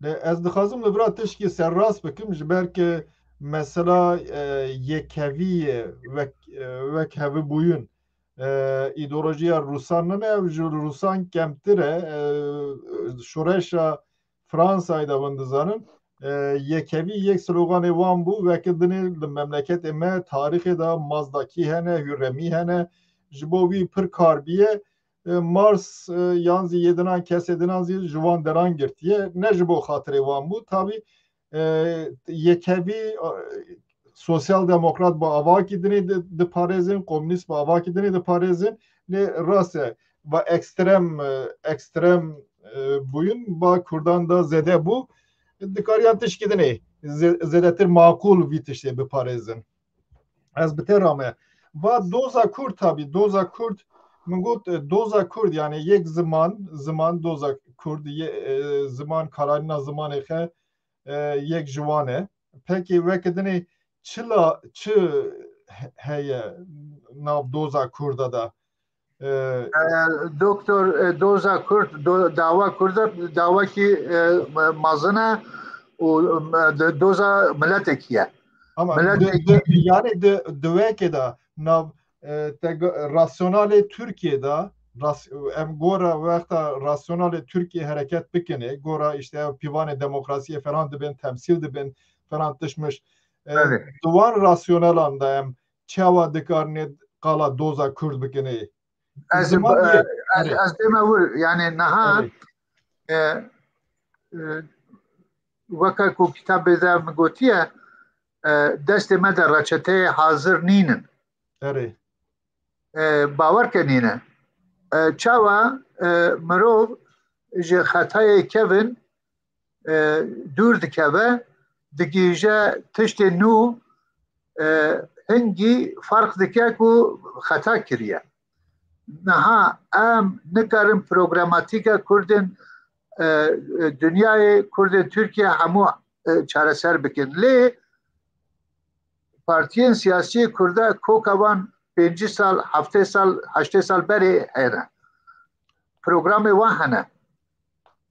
Lê ez dixwazim li vira tişkî serrast bikim, ji ber ke mesela, e, yekevî ye, wek, e, wek hevi bûyun, e, îdeolojiya Rûsan nine, ev ji Rûsan kemtir e, e, şoreşa Fransayê de hûn dizanin, e, yekevî yek sloganê wan bû, weke dinê li memleketê me tarîxê de mazdakî hene, hûremî hene, ji bo wî pir kar bîye, e, Mars, e, yan zî yê dinan kesê dinan zî ji wan deran girtiye. Ne ji bo xatirê wan bû. Tabî, e, yekevî, e, sosyal demokrat bi avakî dinê di-, diparêzin, komûnîst bi avakî dinê diparêzin. Lê rast e, va ekstrem, e, ekstrem, e, bûyun ba Kurdan da zêde bû. Dikariyan tişkî dinê zê-, zêdetir maqûl vî tiştê biparêzin. Ez bi te rame. Va doza Kurd tabî, doza Kurd Min got, e, doza Kurd, yani yek ziman, ziman doza Kurd, ye, e, ziman karanîna zimanê xe, e, yek ji wan e. Pekî weke dinê çila, çi he-, heye nav doza Kurda da? E, E, Doktor, e, doza Kurd, do, dawa Kurda, dawakî, e, mezin e û, e, de, doza miletekî ye. Ama Milet di, pekî- di, yani di, di weke de nav, e, te go-, rasyonalê Türkiye de ras-, em gora wexta rasyonalê Türkiye hereket bikine, gora işte ev pîvanê demokrasiyê falan dibin, temsîl dibin falan tişmiş. E, Evet. Di wan rasyonalan de em çawa dikarine qala doza Kurd bikine? Ez, Ziman e, diye. ez, Erê. Ez dême wir, yani niha, Erê. e, e, weke ku kitabê de min gotiye, e, destê me de reçeteyê hazir nînin. Erê. E, bawer ke nîne. E, çawa, e, mirov ji xetayê kevin, e, dûr dikeve, digihîje tiştê nû, e, hingî ferq dike ku xeta kiriye. Niha em nikarin programatîka Kurdên, e, e, dinyayê, Kurdên Tirkiye hemû, e, çareser bikin. Lê partiyên siyasî Kurda koka wan pêncî sal, heftê sal, heştê sal berê hene. Programê wan hene.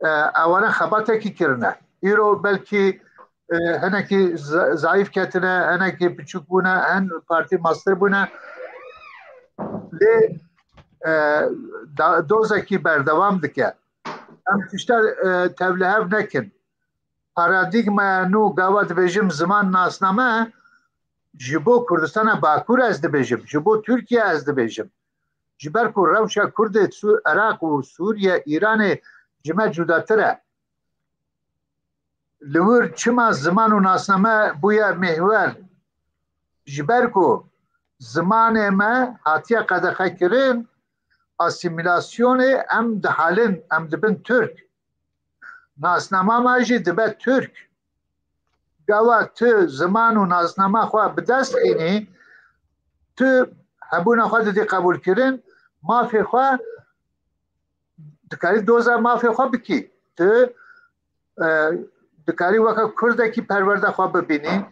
E, ewana xebatekî kirine. Îro belkî, e, hinekî za-, zayîf ketine, hinekî biçûk bûne, hin partî mastir bûne. Lê, e, da-, dozekî berdewam dike. Em tişta, e, tevlihev nekin. Paradîgmaya nû, gava dibêjim ziman nasname, ji bo Kurdistana Bakur ez dibêjim, ji bo Tirkiye ez dibêjim. Ji ber ku rewşa Kurdê Su-, Iraq û Sûriye, Îranê ji me cudatir e. Li wir çima ziman û nasname bûye mihwer? Ji ber ku zimanê me hatiye qedexekirin, asîmîlasyonê em dihalin, em dibin Tirk. Nasnama me jî dibe Tirk. Gava tu ziman û nasnama xwe bi dest xînî, tu hebûna xwe didî qebûlkirin, mafê xwe dikarî doza mafê xwe bikî. Tu, e, dikarî weke Kurdekî perwerda xwe bibînî.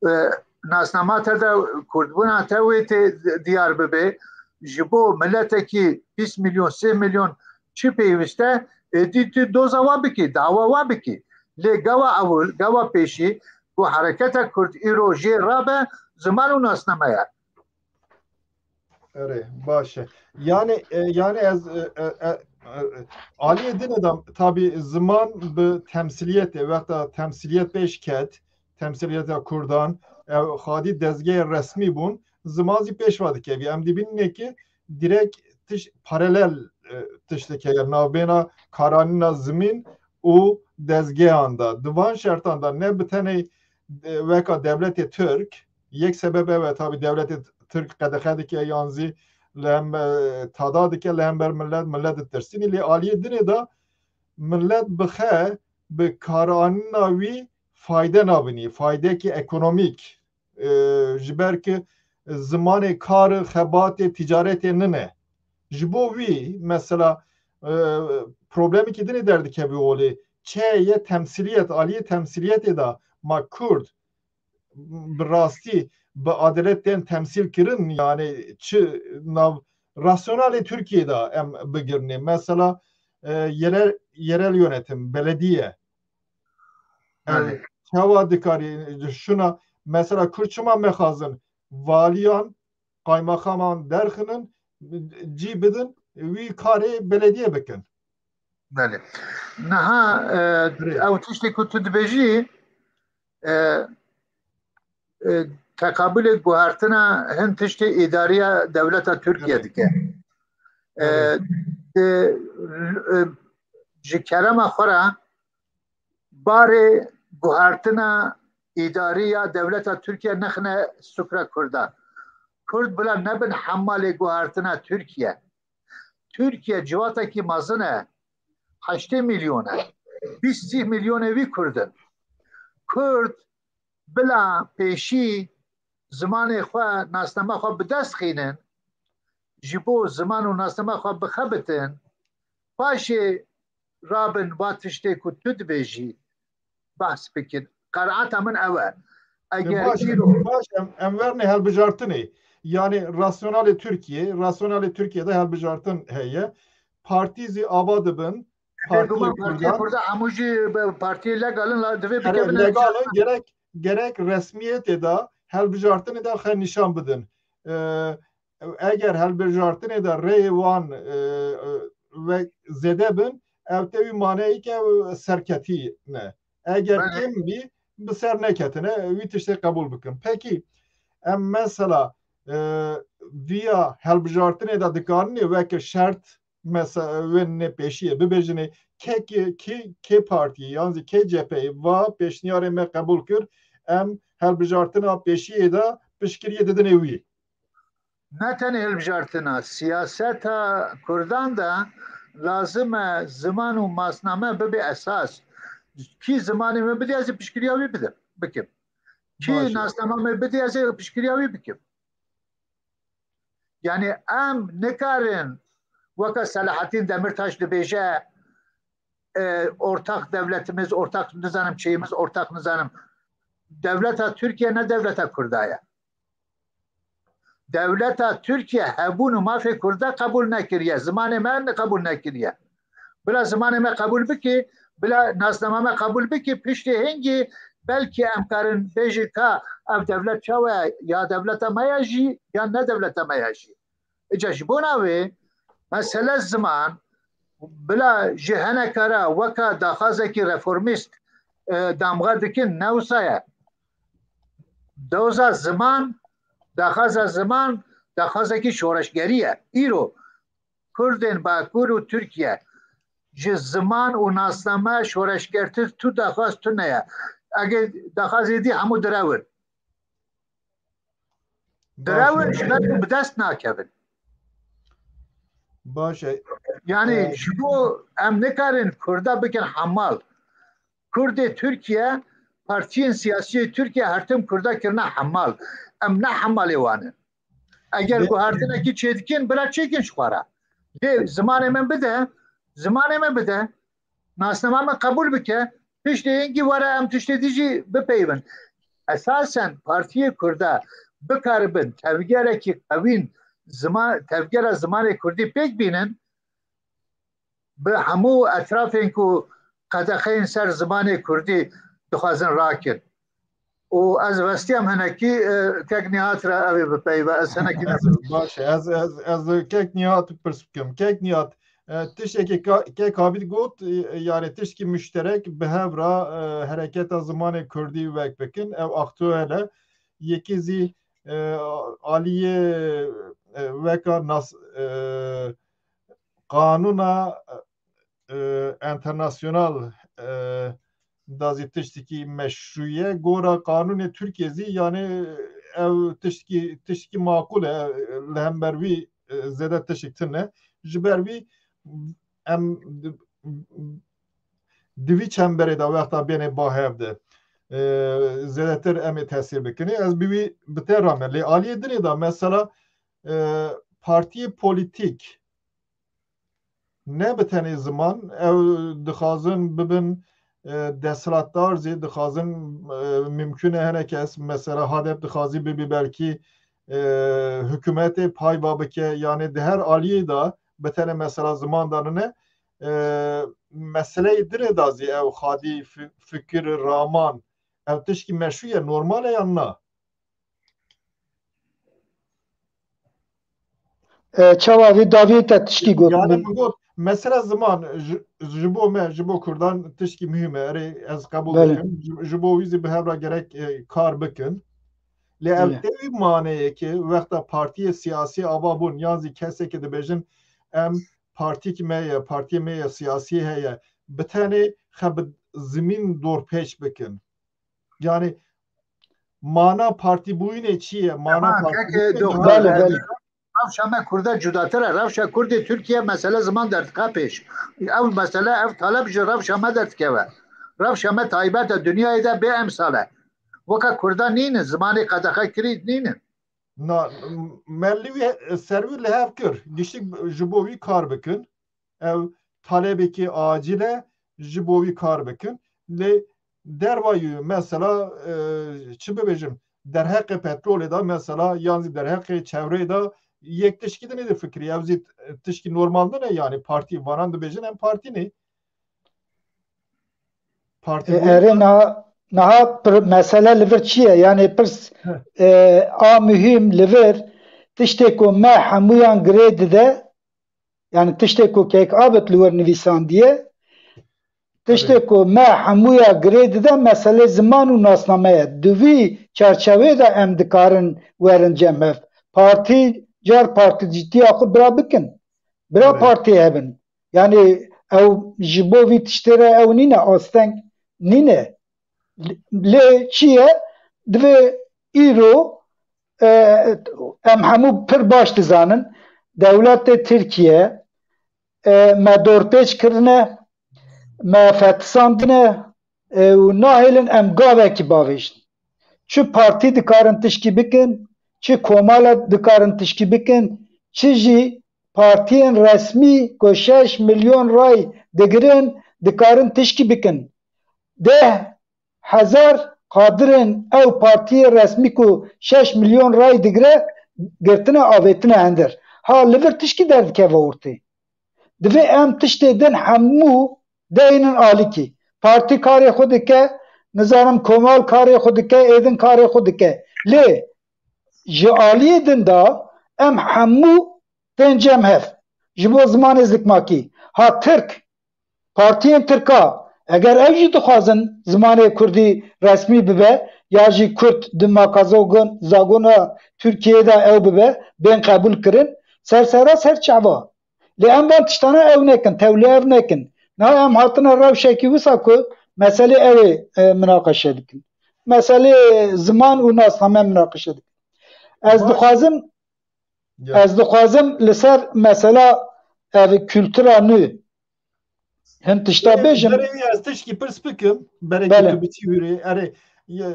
E, nasnama te de, kurdbûna te wê tê diyar bibe. Ji bo miletekî bîst milyon, sê milyon çi pêwîst e, êdî tu doza wa bikî, dawa wa bikî. Lê gava ewil, gava pêşî ku hereketa Kurd îro jê rabe, ziman û nasname ye. Erê, baş e. Yani, e, yani ez, e, e, e, e, aliyê din de tabî ziman bi temsiliyetê, wexta temsiliyet pêş ket, temsiliyeta Kurdan, ew xadî dezgehê resmî bûn, ziman zî pêş ve dikevî. Em dibînîne ki direkt tiş-, paralel, e, tiştek heye navbêna karanîna zimîn û dezgehan de. Di van şertan de ne bi tenê, e, weka dewletê Tirk, yek sebeb ev e, tabî dewletê Tirk qedexe dike yan zî li hem, e, tada dike, li hember millet, millet ditirsînî. Lê aliyê dinê de millet bixe bi karanîna wî fayde nabinî, faydekî ekonomîk, e, ji ber ki zimanê kar, xebatê, ticaretê nine. Ji bo wî, mesela, e, problemekî dinê derdikeve holê. Çi ye temsiliyet, aliyê temsiliyetê de ma Kurd bi rastî bi adalet tên temsîl kirin, yani çi nav rasyonalê Tirkiye de em bigirinê. Mesela, e, yerel, yerel yönetim, belediye. Yani, evet, çawa dikarî şuna, mesela Kurd çima mexazin valiyan, qaymaxaman derxinin, cî bidin, wî karê belediye bikin. Belê. Niha, e, evet, ew tiştê ku tu dibêjî, e, e, teqabulê guhertina hin tiştê îdariya dewleta Tirkiye, evet, dike. E, evet, de, e, ji kerema xwe re barê guhertina îdarî ya dewleta Tirkiye nexine sufra Kurda. Kurd bila nebin hemalê guhertina Tirkiye. Tirkiye ciwatekî mezin e. Heştê milyon e. Bîst sî milyonê wî Kurd in. Kurd bila pêşî zimanê xwe, nasnama xwe bi dest xînin, ji bo ziman û nasname xwe bixebitin, paşê rabin va tiştê ku tu dibêjî behs bikin. Qenaeta min ew e. Eger Baş, îro baş, em, em werne helbijartinê. Yani rasyonalê Türkiye, rasyonalê Türkiye'de helbijartin heye. Partî zî ava dibin, Partiya Kurda. Kurda hemû jî bi partiyê legal in, la divê Gerek bikevin legal in, gerek, gerek resmiyetê de, helbijartinê de xwe nîşan bidin. Ee, eger helbijartinê de rêyê wan, e, e, ve zêde bin, ev tê wî maneyê ke serketî ne. Eger Belê. Kêm bî, bi ser neketine, wî tiştê qebûl bikin. Pekî, em mesela, e, viya helbijartinê de dikarinê weke şert mese-, wê nê pêşiyê bibêjinê, kê, kê, kê, kê partiyê yan zî kê cepheyê va pêşniyarê me qebûl kir, em helbijartina pêşiyê de piştgiriyê didinê wî. Ne tenê hilbijartina, siyaseta Kurdan de lazim e ziman û masname bibe esas. Kî zimanê min bidî, ez ê piştgiriya wî bidim, bikim. Kî Baş e. nasnama min bidî, ez ê piştgiriya wî bikim. Yani em nikarin weke Selahattin Demirtaş dibêje, e, ortak devletimiz, ortak nizanim şeyimiz, ortak nizanim. Devleta Türkiye ne devleta Kurda ye. Devleta Türkiye hebûn û mafê Kurda qebûl nekiriye. Zimanê me qebûl nekiriye. Bila zimanê me qebûl bikî, bila nasnama me qebûl bikî, piştê hingî belkî em karin bêjin ka ev devlet çawa ye, ya devleta me ya jî, ya ne devleta me ya jî. Îca ji bona wê mesele ziman bila ji hinekara weka daxwazekî reformîst, e, damga dikin, ne wisa ye. Doza ziman, daxwaza ziman, daxwazekî şoreşgerî ye. Îro Kurdên Bakur û Tirkiye ji ziman û nasname şoreşgertir tu daxwaz tune ye. Eger daxwazê dî hemû direwin. Direwin ji ber ku bi dest nakevin. Baş e. Yani Ee, ji bo em nikarin Kurda bikin hemal. Kurdê Tirkiye, partiyên siyasî yê Tirkiye her tim Kurda kirine hemal. Em ne hemalê wan in. Eger Be- guhertinekî çêdikin, bira çêkin ji xwe re. Lê zimanê min bide, zimanê min bide. Nasnama min qebûl bike, piştê hingî were em tiştê dî jî bipeyivin. Esasen partiyê Kurda bikaribin tevgerekî qewîn zima-, tevgera zimanê Kurdî pêk bînin, bi hemû etrafên ku qedexeyên ser zimanê Kurdî dixwazin rakin. Û ez westiyam hinekî, e, kek Nihat re ew ê bipeyive, ez hinekî ne- Baş e, ez, ez, ez kek Nihat pirs bikim. Kek Nihat, e, tiştekî ka-, kek Abîd got, e, yani tiştekî muşterek bi hev re, e, hereketa zimanê Kurdî wek bikin, ew aktuel e. Yekî zî, e, aliyê, e, weka nas-, e, qanûna, e, enternasyonal, e, da zî tiştekî meşrû ye. Gora qanûnê Tirkiye zî, yani ev tiştekî, tiştekî maqûl e, li hember wî, e, zêde tiştek tune. Ji ber wî em di, di vî çemberê de wexta bêne ba hev de, e, zêdetir em ê tesîr bikin. Ez bi wî bi te re me. Lê aliyê dinê de mesela, e, partiyê polîtîk ne bi tenê ziman, ew dixwazin bibin, e, desthilatdar zî dixwazin, e, mimkun e hinek kes, mesela HADEP dixwazî bibî belkî, e, hikûmetê pay va bike, yani di her aliyê de bi tenê mesela ziman de nine, e, meseleyê dinê de zî ew xadî fi-, fikir, raman, ew tişkî meşrû ye, normal e yan na? E, çawa vê dawiyê te tişkî got Yani min? Min got, mesela ziman ji, ji bo me, ji bo Kurdan tişkî muhîm e. Erê, ez qebûl Belê. dikim. Ji, ji bo wî zî bi hev re gerek, e, kar bikin. Lê ev Belê. tê wî maneyê ki wexta partiyê siyasî ava bûn yan zî kesekî dibêjin em partîk me ye, partiyê me ye siyasî heye, bi tenê xe bi zimîn dorpêç bikin. Yani mana partîbûyînê çi ye? Mana Tamam, partîbûyînê keke çi ye? doktor, Belê, belê. Rewşa me Kurda cudatir e. Rewşa Kurdê Tirkiye mesele ziman derdike pêş. Ev mesele, ev taleb ji rewşa me derdikeve. Rewşa me taybet e, dinyayê de bê emsal e. Weke Kurda nînin, zimanê qedexe kirî nînin. Na, me li wî, ser wî li hev kir. Giştik ji bo wî kar bikin. Ew talebekî acil e, ji bo wî kar bikin. Lê derva wî mesela, e, çi bibêjim, derheqê petrolê de mesela, yan zî derheqê çevreyê de yek tişkî din difikirî. Ew zî tişkî normal din e, yani partî vanan dibêjin em partî ne. Partî E, bu erê niha, niha pir-, mesele li vir çi ye? Yani pirs, Heh. e, a muhîm li vir tiştê ku me hemûyan girê dide, yani tiştê ku Kek Abid li wir nivîsandiye, tiştê Tabii. ku me hemûya girê dide mesele ziman û nasname ye. Di vî çerçeveyê de em dikarin werin cem hev. Partî, car partîcîtiya xwe bira bikin. Bira Tabii. partî hebin. Yani ew ji bo vî tiştê re ew nîne, asteng nîne. Lê çi ye? Divê îro, e, em hemû pir baş dizanin. Dewletê Tirkiye, e, me dorpêç kirine, me fetisandine, e, û nahêlin em gavekî bavêjin. Çi partî dikarin tişkî bikin, çi komala dikarin tişkî bikin, çi jî partiyên resmî ku şeş milyon ray digirin, dikarin tişkî bikin. Deh hezar kadirên ew partiyê resmî ku şeş milyon ray digire, girtine, avêtine hender. Ha, li vir tişkî derdikeve ortê. Divê em tiştê din hemû deynin alîkî. Partî karê xwe dike, nizanim komal karê xwe dike, êdin karê xwe dike. Lê ji aliyê din de em hemû tên cem hev. Ji bo zimanê zikmakî. Ha Tirk, partiyên Tirka, eger ew jî dixwazin zimanê Kurdî resmî bibe, ya jî Kurd di makazogon-, zagona Tirkiyeyê de ew bibe, bên qebûl kirin, ser sera ser çava. Lê em van tiştana ew nekin, tewlî ev nekin. Niha em hatine rewşekî wisa ku meselê ew ê, e, minaqeşe dikin. Meselê ziman û nasname minaqeşe dikin. Ez Baş. dixwazim, Ya. ez dixwazim li ser mesela ev kultura nû hin tişta Berê, bêjim. Berê wî ez tişkî pirs bikim, berekî Belê. tu biçî wîrê. Erê, ye,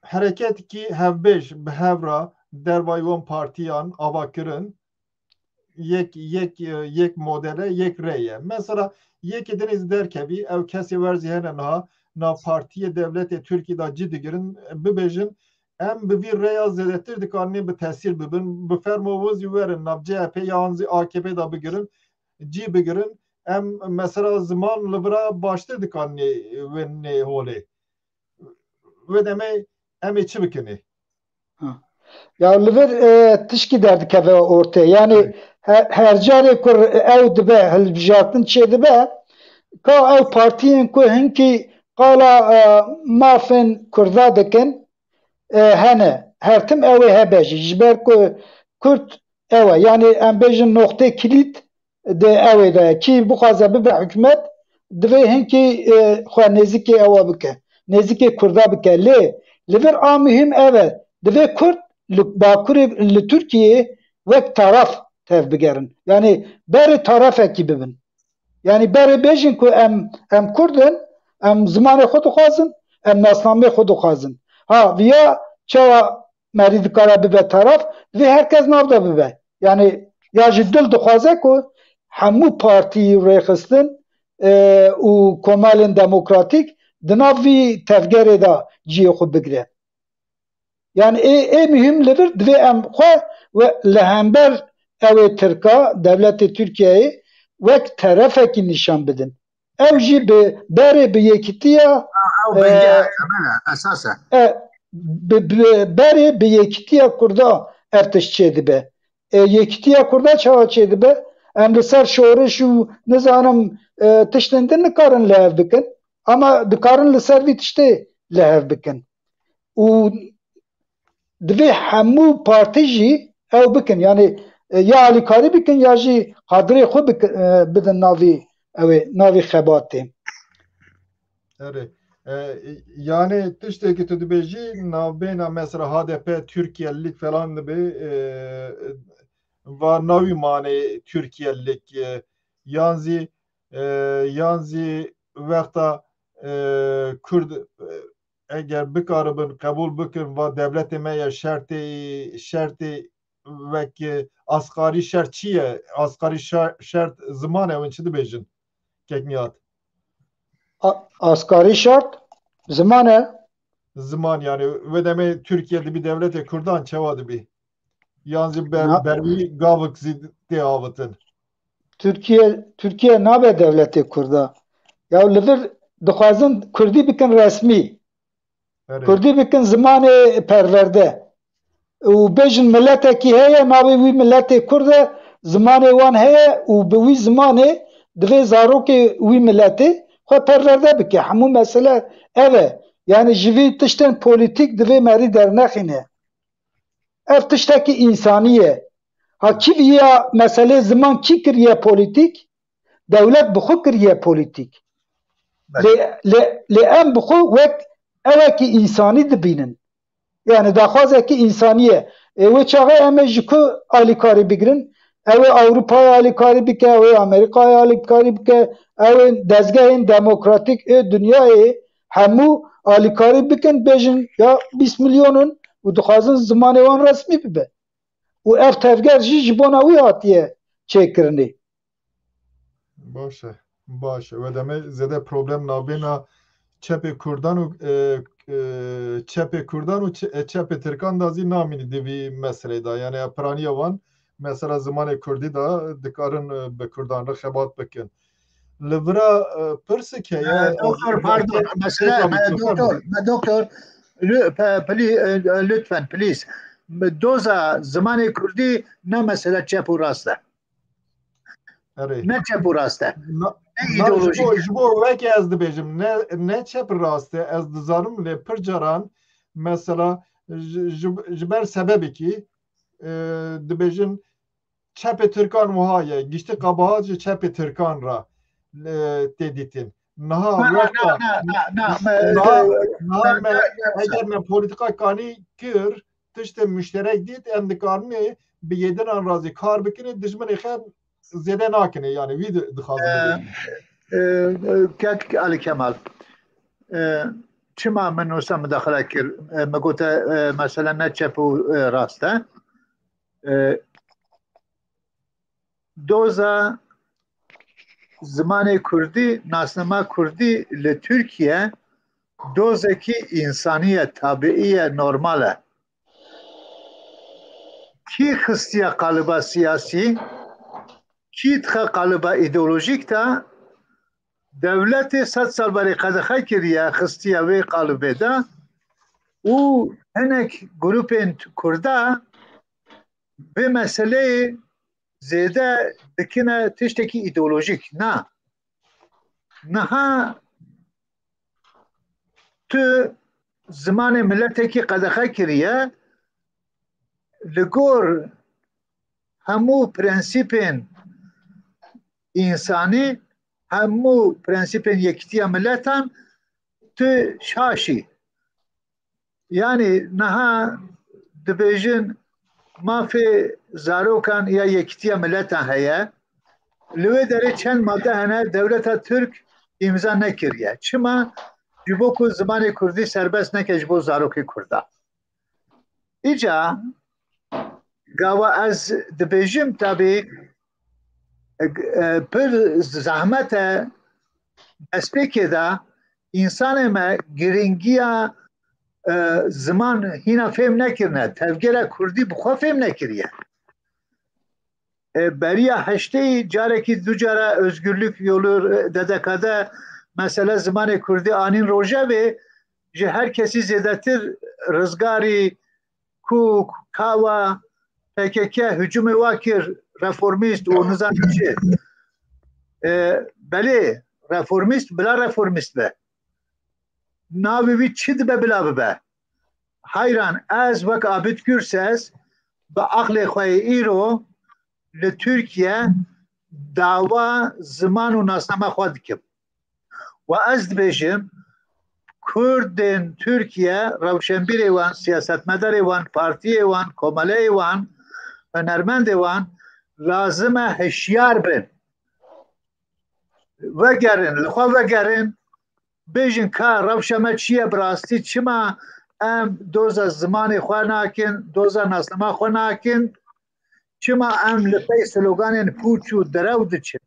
hereketekî hevbêj bi hev re dervayî wan partiyan ava kirin. Yek, yek, e, yek modele, yek rê ye. Mesela yekê dinê zî derkevî, ew kesê werzî hene niha nav partiyê dewletê Tirkî de cî digirin, bibêjin, em bi vî rêya zêdetir dikanin bi tesîr bibin, bi fermo wizî werin nav C H P ya an zî A K P de bigirin, cî bigirin, em mesela ziman li vira baştir dikanin wê nê holê. Wê demê em ê çi bikin ê? Ha. Ya li vir, e, tişkî derdikeve ortê. Yani Evet. he-, her carê ku ew dibe, hilbijartin çê dibe, ka ew partiyên ku hinkî qala, e, mafên Kurda dikin, e, hene. Her tim ew ê hebe jî. Ji ber ku Kurd ew e. Yani em bêjin noqtê kilît di ew ê de ye. Kî bixwaze bibe hikûmet, divê hinkî, e, xwe nêzîkê ewa bike. Nêzîkê Kurda bike. Lê li vir a muhîm ev e. Divê Kurd li Bakurê, li Tirkiyeyê wek taraf tevbigerin. Yani berê tarafekî bibin. Yani berê bêjin ku em, em Kurd in, em zimanê xwe dixwazin, em nasnameyê xwe dixwazin. Ha, viya çawa merî dikare bibe taraf, divê her kes nav de bibe. Yani ya ji dil dixwaze ku hemû partî rêxistin, e, û komalên demokratîk di nav vî tevgerê de cihê xwe bigire. Yani ê, ê muhîm li vir divê em xwe we li hember ew ê Tirka, dewletê Tirkiyeyê wek terefekî nîşan bidin. Ew jî bi berê bi yekîtiya, Ew bingeh e, e, bele, esas e. e, bi, bi berê bi yekîtiya Kurda ev tişt çêdibe. E, yekîtiya Kurda çawa çêdibe? Em li ser şoriş û nizanim, e, tiştên din nikarin li hev bikin. Ama dikarin li ser vî tiştê li hev bikin. Û divê hemû partî jî ew bikin. Yani, e, ya alîkarî bikin ya jî kadirê xwe bik-, e, bidin navî ew ê, navî xebatê. Erê. E, yani tiştekî tu dibêjî navbêna mesela H D P Tirkiyelik falan dibe, e, va navî manê Tirkiyelik, e, yan zî, e, yan zî wexta, e, Kurd, e, eger bikaribin qebûl bikin, va dewletê me ye, şertê, şertê wek, e, asqarî şert çi ye? Asqarî şer-, şert ziman e, hûn çi dibêjin? Kek Nihat. A-, asqarî şert ziman e. Ziman, yani, wê demê Tirkiye dibî dewletê Kurdan, çawa dibî? Yan jî ber-, Na- ber wî gavik zî tê avitin? Tirkiye, Tirkiye nabe dewletê Kurda. Ya li vir dixwazin Kurdî bikin resmî. Erê. Kurdî bikin zimanê perwerde. Û bêjin miletekî heye, navê wî miletê Kurd e, zimanê wan heye û bi wî zimanê divê zarokê wî miletê xwe perwerde bike. Hemû mesele ev e. Yani ji vî tiştên polîtîk divê merî dernexîne. Ev tiştekî însanî ye. Ha kî viya meselê ziman kî kiriye polîtîk? Dewlet bi xwe kiriye polîtîk. Belê. Lê, lê, lê em bi xwe wek ewekî însanî dibînin. Yani daxwazekî însanî ye. Ê wê çaxê em ê ji ku alîkarî bigirin? Ew ê Ewropayê alîkarî bike, ew ê Amerîkayê alîkarî bike, ew ê dezgehên demokratîk ê dinyayê hemû alîkarî bikin, bêjin ya bîst milyon in û dixwazin zimanê wan resmî bibe. Û ev tevger jî ji bona wî hatiye çêkirinê. Baş e, baş e. Wê demê zêde problem navbêna çepê Kurdan û, e, e, çepê Kurdan û çe-, e, çepê Tirkan da zî namînî di vî meselê de. Yani piraniya wan mesela zimanê Kurdî de dikarin, e, bi Kurdan re xebat bikin. Li vira, e, pirsik heye, E, doktor, ez pardon, mesele, pêka e, doktor, doktor, e, doktor, lü-, pe-, pli-, e, e, lütfen, please. Doza zimanê Kurdî ne mesele çep û rast e. Erê. Ne çep û rast e. Na-, Ne na, ji îdeolojik bo, e. Ji bo weke ez dibêjim, ne, ne çep rast e, ez dizanim, lê pir caran, mesela, ji, ji, ji ber sebebekî, e, dibêjin, çepê Tirkan wiha ye, giştî qebahat ji çepê Tirkan re, e, tê dîtin. Niha Na, na, wexta, na, na, na, na, niha, e, niha na, me, na, na, eger me polîtîka kanî kir, tiştê muşterek dît, em dikarin ê bi yê dinan re zî kar bikin ê, dijminê xwe zêde nakin ê, yani wî di-, dixwazin E, bibêjin. E, e, kek Ali Kemal, e, çima min wisa mudaxile kir? E, me gote, e, mesela ne çep û, e, rast e. E, doza zimanê Kurdî, nasnama Kurdî li Tirkiye dozekî însanî ye, tabiî ye, normal e. Kî xistiye qaliba siyasî, kî dixe qaliba îdeolojîk de, dewletê sed sal berê qedexe kiriye, xistiye wê qalibê de û hinek grûpên Kurda vê meseleyê zêde dikine tiştekî îdeolojîk. Na. Niha tu zimanê miletekî qedexe kiriye, li gor hemû prensîpên însanî, hemû prensîpên yekîtiya miletan tu şaşî. Yani niha dibêjin mafê zarokan ya yekîtiya miletan heye. Li wê derê çend madde hene dewleta Tirk îmza nekiriye. Çima? Ji bo ku zimanê Kurdî serbest neke ji bo zarokê Kurda. Îca gava ez dibêjim, tabî, e, pir zehmet e destpêkê de însanê me giringiya, e, ziman hîna fêm nekirine, tevgera Kurdî bi xwe fêm nekiriye. E, beriya heştê carekî du cara Özgürlük Yolu, e, D D K D mesele zimanê Kurdî anîn rojevê, ji her kesî zêdetir rizgarî, kûk, kawa, P K K hücumê wa kir, reformîst û nizanim çi. E, belê, reformîst, bila reformîst be. Navê wî çi dibe bila bibe. Heyran, ez wek Abid Gürses bi aqlê xwe yê îro li Tirkiye dawa ziman û nasnama xwe dikim. Û ez dibêjim, Kurdên Tirkiye, rewşenbîrê wan, siyasetmedarê wan, partiyê wan, komeleyê wan, hunermendê wan, lazim e hişyar bin. Vegerin, li xwe vegerin, Bêjin ka rewşa me çi ye bi rastî, çima em doza zimanê xwe nakin, doza nasnama xwe nakin, çima em li pey sloganên pûç û derew diçin?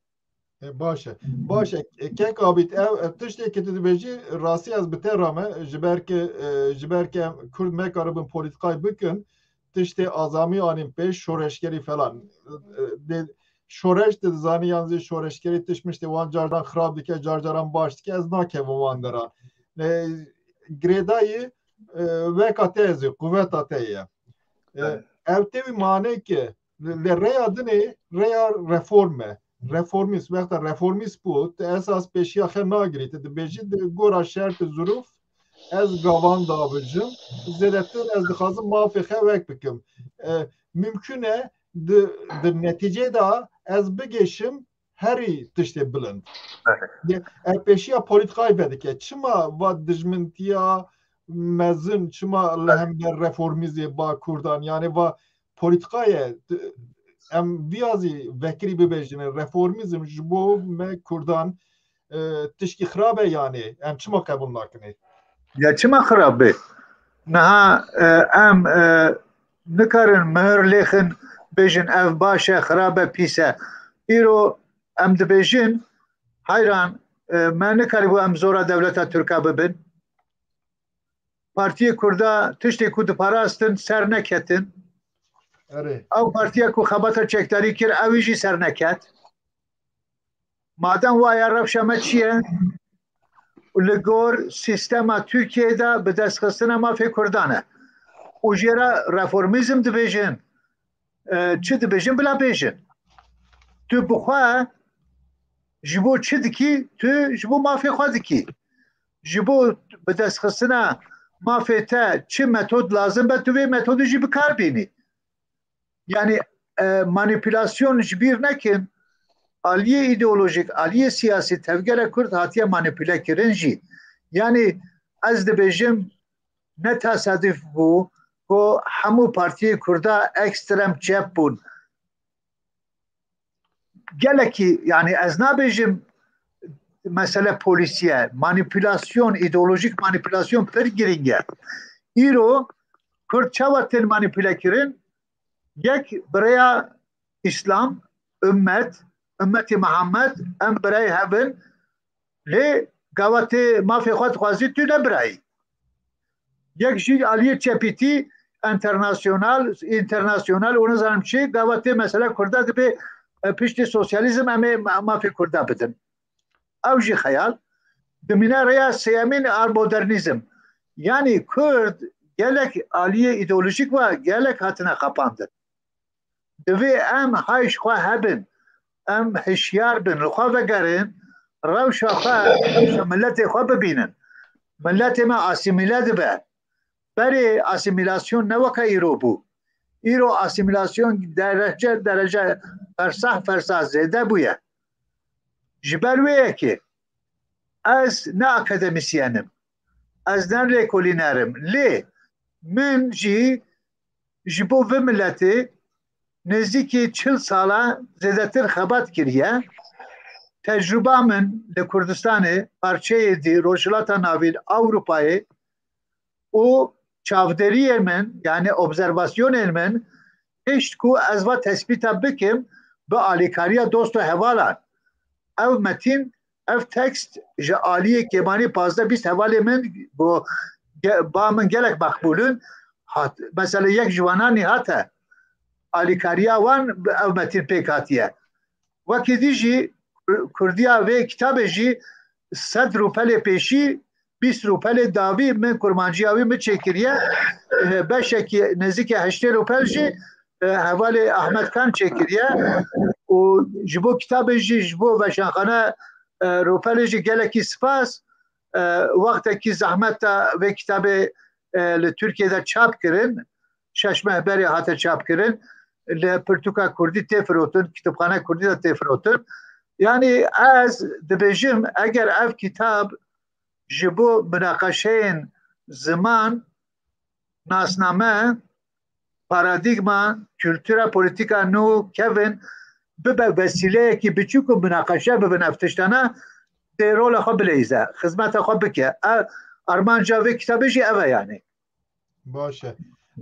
E, baş e. Baş e. E, kek Abîd, ev, ev tiştê ke tu dibêjî, rastî ez bi te re me, ji ber ke, e, ji ber ke em Kurd mekaribin polîtîkayê bikin, tiştê azamî anîn pêş, şoreşgerî falan. E, e, de, şoreş de dizanî yan zî şoreşgerî tişt miştê wan car caran xirab dike, car caran baş dike, ez nakevim wan dera. E, girêdayî, e, weka te ye zî, quveta te ye. E, Evet. Ev tê wî manê ke li, li rêya dinê rêya reform e. Reformîst, wexta reformîst bû, tu esas pêşiya xwe nagirî, tu dibêjî di gora şert û zirûf ez gavan dabijim, zêdetir ez dixwazim mafê xwe wek bikim. E, mimkun e di, di netîcê de ez bigêşim herî tiştê bilind. Evet. Ye, ev pêşiya polîtîkayê vedike. Çima va dijmintiya mezin, çima li hember reformîzê ba Kurdan? Yani va polîtîkayê, t-, em viya zî vekirî bibêjin, reformîzm ji bo me Kurdan, e, tişkî xirab e yani. Em çima qebûl nakinê? Ya çima xirab be? Niha, e, em, e, nikarin mihir lêxin bêjin ev baş e, xirab e, pîs e. Îro em dibêjin, heyran, e, me nikarîbû em zora dewleta Tirka bibin. Partiyê Kurda tiştê ku diparastin ser neketin. Erê. Ew partiya ku xebata çekdarî kir, ew jî ser neket. Madem waya, rewşa me çi ye? Li gor sîstema Tirkiyeyê de bi destxistina mafê Kurdan e. Û jê re reformîzm dibêjin, e, çi dibêjin, bila bêjin. Tu bi xwe ji bo çi dikî? Tu ji bo mafê xwe dikî. Ji bo bi destxistina mafê te çi metod lazim be, tu vê metodê jî bi kar bînî. Yani, e, manipülasyon ji bîr nekin, aliyê îdeolojik, aliyê siyasî tevgera Kurd hatiye manipüle kirin jî. Yani, ez dibêjim, ne tesadüf bû ku hemû partiyê Kurda ekstrem çep bûn. Gelekî, yani, ez nabêjim mesele polîsî ye, manipülasyon, îdeolojik manipülasyon pir girîng e. Îro Kurd çawa tên manipüle kirin? Yek bi rêya Îslam, ümmet, ümmetî Muhammed, em birayê hev in, lê gava tê mafê xwe dixwazî, tu ne birayî. Yek jî aliyê çepîtî, enternasyonal, internasyonal û nizanim çi, gava tê mesela Kurda dibê, e, piştî sosyalîzm em ê ma-, mafê Kurda bidin. Ew jî xeyal. Dimîne rêya sêyemîn a modernîzm. Yanî Kurd gelek aliyê îdeolojîk ve gelek hatine xapandin. Divê em hay ji xwe hebin, em hişyar bin, li xwe vegerin, rewşa xwe, rewşa miletê xwe bibînin. Miletê me asîmîle dibe. Berê asîmîlasyon ne weke îro bû. Îro asîmîlasyon derece derece, fersah fersah zêde bûye. Ji ber wê yekê ez ne akademîsyen im, ez ne lêkolîner im, lê min jî ji bo vê miletê nêzîkî çil sala zêdetir xebat kiriye. Tecrûba min li Kurdistanê, parçeyê dî Rojhilata Navîn, Ewropayê û çavderiyê min, yani observasyonên min, hişt ku ez va tespîta bikim bi alîkariya dost û hevalan. Ev metîn, ev tekst ji aliyê kêmanî pazdeh bîst hevalê min, bo ge-, ba min gelek mexbûl in. Hat, mesela yek ji wana Nîhat e. Alîkariya wan bi ev metîn pêk hatiye. Wekî dî jî Kur-, Kurdiya vê kitabê jî sed rûpelê pêşî, bîst rûpelê dawî min kurmanciya wî min çêkiriye. Eh, beşekî nêzîkî heştê rûpel jî, eh, hevalê Ahmet Kan çêkiriye. Û ji bo kitabê jî, ji bo veşanxane, eh, rûpelê jî gelekî spas. Eh, wextekî zehmet de vê kitabê, eh, li Tirkiyê de çap kirin. Şeş meh berê hate çapkirin. Li pirtûka kurdî tê firotin, kitêbxane kurdî de tê firotin. Yani ez dibêjim, eger ev kitab ji bo minaqeşeyên ziman, nasname, paradîgma, kultura, polîtîka nû, kevin, bibe vesîleyekî biçûk û minaqeşe bibin ev tiştana, dê rola xwe bileyze, xizmeta xwe bike. E, armanca vê kitabê jî ev e yani. Baş e.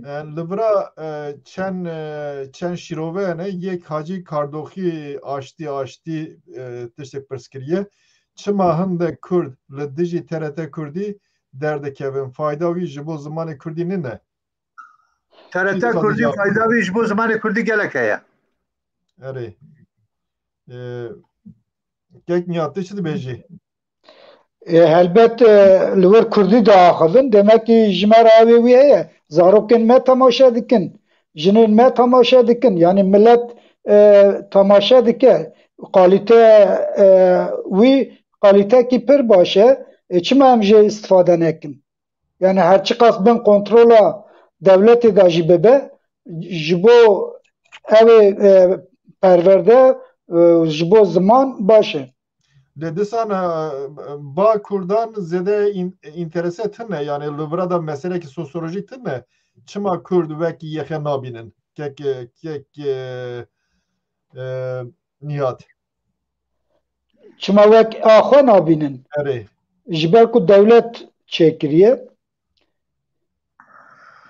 E, li vira, e, çend, e, çend şîrove hene, yek Hacî Kardoxî aştî, aştî, e, tiştek pirs kiriye. Çima hindek Kurd li dijî T R T Kurdî derdikevin? Fayda wî ji bo zimanê Kurdî nîne? T R T Kurdî fayda wî ji bo zimanê Kurdî gelek heye. Erê. E, Kek Nihat, tu çi dibêjî? E, helbet, e, li wir Kurdî diaxivin, demek ki ji me re ew ê wî heye. Zarokên me temaşe dikin, jinên me temaşe dikin. Yani millet, e, temaşe dike. Kalîte, e, wî kalîtekî pir baş e. E, çima em jê îstifade nekin? Yani her çiqas bin kontrola dewletê de jî bibe, ji bo ew ê, e, perwerde, e, ji bo ziman baş e. Lê disan, e, ba Kurdan zêde în-, înterese tune, yani li vira da meselekî sosyolojîk tune. Çima Kurd wekî yê xwe nabînin? Kek, kek, e, e, Nihat. Çima wek a xwe nabînin? Erê. Ji ber ku dewlet çêkiriye.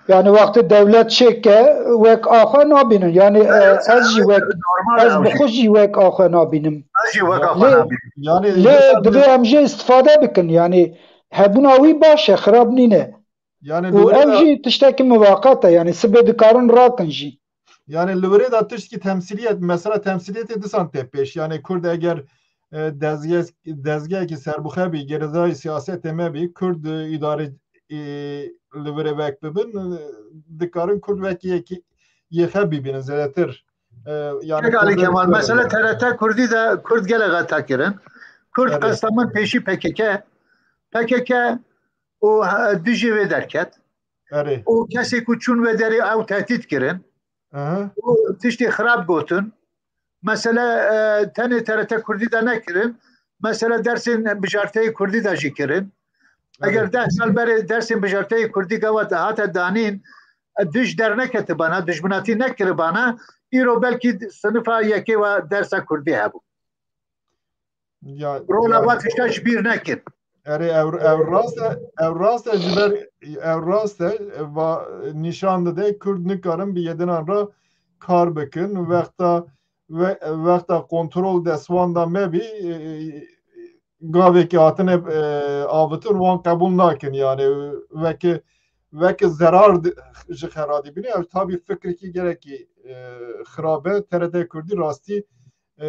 Yani wextê dewlet çêke wek a xwe nabînin. Yani, e, ez jî wek, Normal ez ew bi jî. Xwe jî wek a xwe nabînim. Ez jî wek a xwe Lê- nabînim. Yani Lê divê em jê îstifade bikin. Yani hebûna wî baş e, xirab nîne. Yani Û ev jî tiştekî miwaqet e. Yani sibê dikarin rakin jî. Yani li wirê de tiştkî temsîliyet, mesela temsîliyetê disan tê pêş. Yani Kurd eger, e, dezge-, dezgehekî serbixwe bî, girêdayî siyasetê me bî, Kurd, e, îdare, e, li wirê wek bibin, e, dikarin Kurd wekî yekî yê xwe bibînin zêdetir. E, yani Kek Ali Kurd Kemal, wek mesela bibin. T R T Kurdî de Kurd gelek heta kirin. Kurd Erê. qesta min pêşî P K K, P K K û, e, dijî wê derket. Erê. Û kesê ku çûn wê derê ew tehdît kirin. Aha. Û tiştê xirab gotin. Mesele, e, tenê T R T Kurdî de nekirin. Mesele dersên bijarteyê Kurdî de jî kirin. Eger Evet. deh sal berê dersên bijarteyê Kurdî gava hate danîn, e, dij derneketibana, dijminatî nekiribana, îro belkî sinifa yekê ve dersa Kurdî hebû. Ya, Rola ya. va tişta ji bîr nekin. Erê ew, ew rast e, ew rast e ji ber ew rast e, va, nîşan dide Kurd nikarin bi yedinan re kar bikin. Wexta ve, wexta kontrol destwanda me bî, e, gavekî hatine, e, avitin wan qebûl nakin. Yani weke, weke zerar di-, ji xeradî bîne. Ew tabî fikrekî gerekî, e, xirabe. T R T Kurdî rastî e,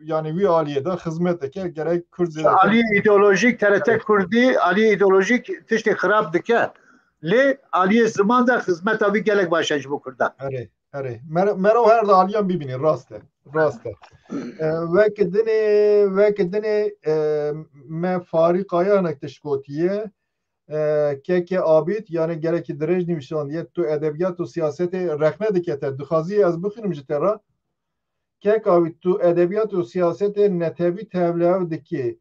yani wî aliyê de xizmeteke gerek Kurd zêde. Aliyê îdeolojîk T R T Kurdî, aliyê îdeolojîk tiştê xirab dike. Lê aliyê ziman de xizmeta wî gelek baş e ji bo Kurdan. Erê, erê. Mer-, mero her de aliyan bibînî, rast e. Rast e. E, wek dinê, wek dinê, e, me Farî Kaya hinek tişt gotiye. E, Keke Abîd, yani gerekî dirêj nivîsandiye, tu edebiyat û siyasetê rexne dike te. Dixwazî ez bixwînim ji te re. Kek Abîd, tu edebiyat û siyasetê netewî tevlihev dikî,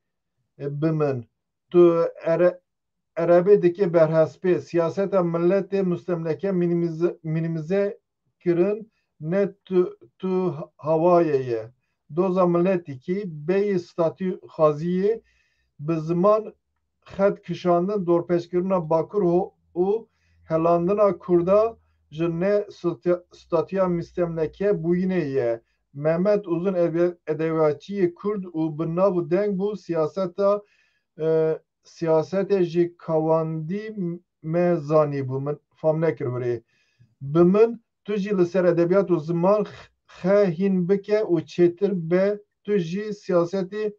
e, bi min. Tu ere-, erebê dikî berhespê. Siyaseta miletê mustemleke minimize, minimize kirin, ne tu, tu hawayê ye. Doza miletîkî bêyî statû xwaziyê bi ziman xet kişandin, dorpêçkirina Bakur ho-, û helandina Kurda ji ne stati-, statiya mistemleke bûyînê ye. Mehmet Uzun ebe-, edebiyatçiyê Kurd û bi nav û deng bû, siyaseta, e, siyasetê ji kawandî me zanîbû, min fam nekir wirê. Bi min, tu jî li ser edebiyat û ziman xe hîn bike û çêtir be, tu jî siyasetê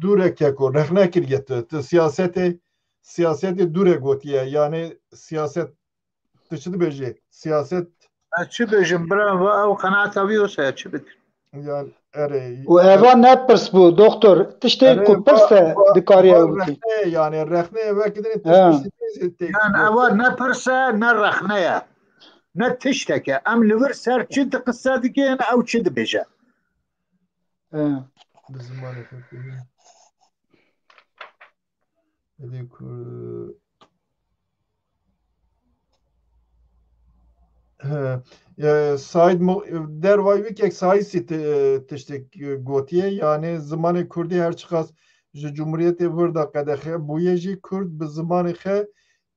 dûre keko, rexne kiriye tu. Tu siyasetê, siyasetê dûre gotiye. Yani siyaset, tu çi dibêjî? Siyaset. Ez çi bêjim, bira, va ew qenaeta wî wisa ye, çi bikin? Yani, erê. Û eva ne pirs bû, doktor. Tiştê Erê, ku pirs e, va, va, dikarî va ew bikî. rexne ye, yani rexne ye, wekî dinê Ha. tişt tiştê tê. Yani ewa ne pirs e, ne rexne ye. Ne tiştek e. Em li vir ser çi di qise dikin, ew çi dibêje? Ha. Bi zimanê xwe kiriye. Êdî ku E, Saîd Mu-, dervay wî kek Saîsî ti-, e, tiştek, e, gotiye, yani zimanê kurdî her çiqas ji Cumhuriyetê vir de qedexe bûye jî kurd bi zimanê xe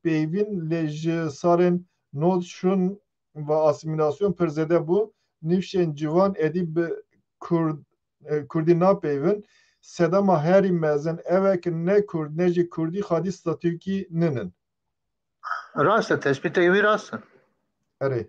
peyvîn lê ji salên nod şûn ve asîmîlasyon pir zêde bû. Nifşên ciwan êdî bi kurd, e, kurdî napeyvin. Sedema herî mezin ev e ki ne kurd ne jî kurdî xadî statûyekî ninin. Rast e, tespîtê wî rast e. Erê.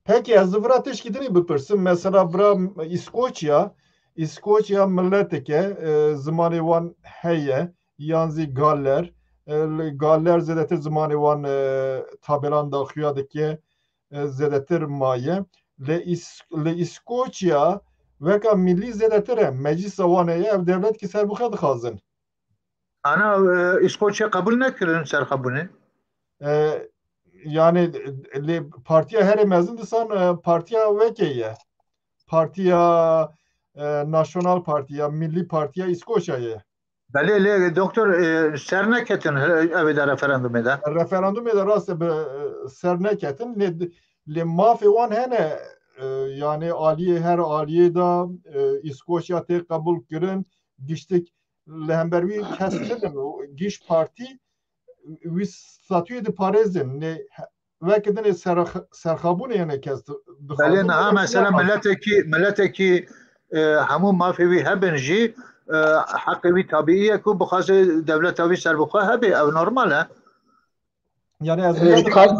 Peki ez li vira tişkî dinî bipirsim. Mesela bira Îskoçya, Îskoçya mileteke, e, zimanê wan heye, yan zî Galler. E, li Galler zêdetir zimanê wan, e, tabelan daxuya dike, e, zêdetir maye. Li Îs-, li Îskoçya weka milî zêdetir e. Meclisa wan heye, ev dewletkî serbixwe dixwazin. Ana, e, Îskoçya qebûl nekirin serxwebûnê? E, yani, lê partiya herê mezin disan, e, partiya wekê ye. Partiya, e, National Party ya Milli Partiya Îskoçya ye. Belê, lê doktor, e, ser neketin, e, ev ê de referandumê de. Referandumê de rast e, bi, e, ser neketin. Lê, lê mafê wan hene, e, yani aliyê, her aliyê de, e, Îskoçya tê qebûl kirin, giştik li hember wî kes tinin û giş partî wî statûyê diparêzin. Nê he-, weke dinê serx-, serxabûnê hene kes di-, dixwazin. Belê, niha mesela miletekî, miletekî, e, hemû mafê wî hebin jî, e, heqê wî tabîî ye ku bixwaze dewleta wî serbixwe hebe. Ev normal e. Yani ez E, Kat-,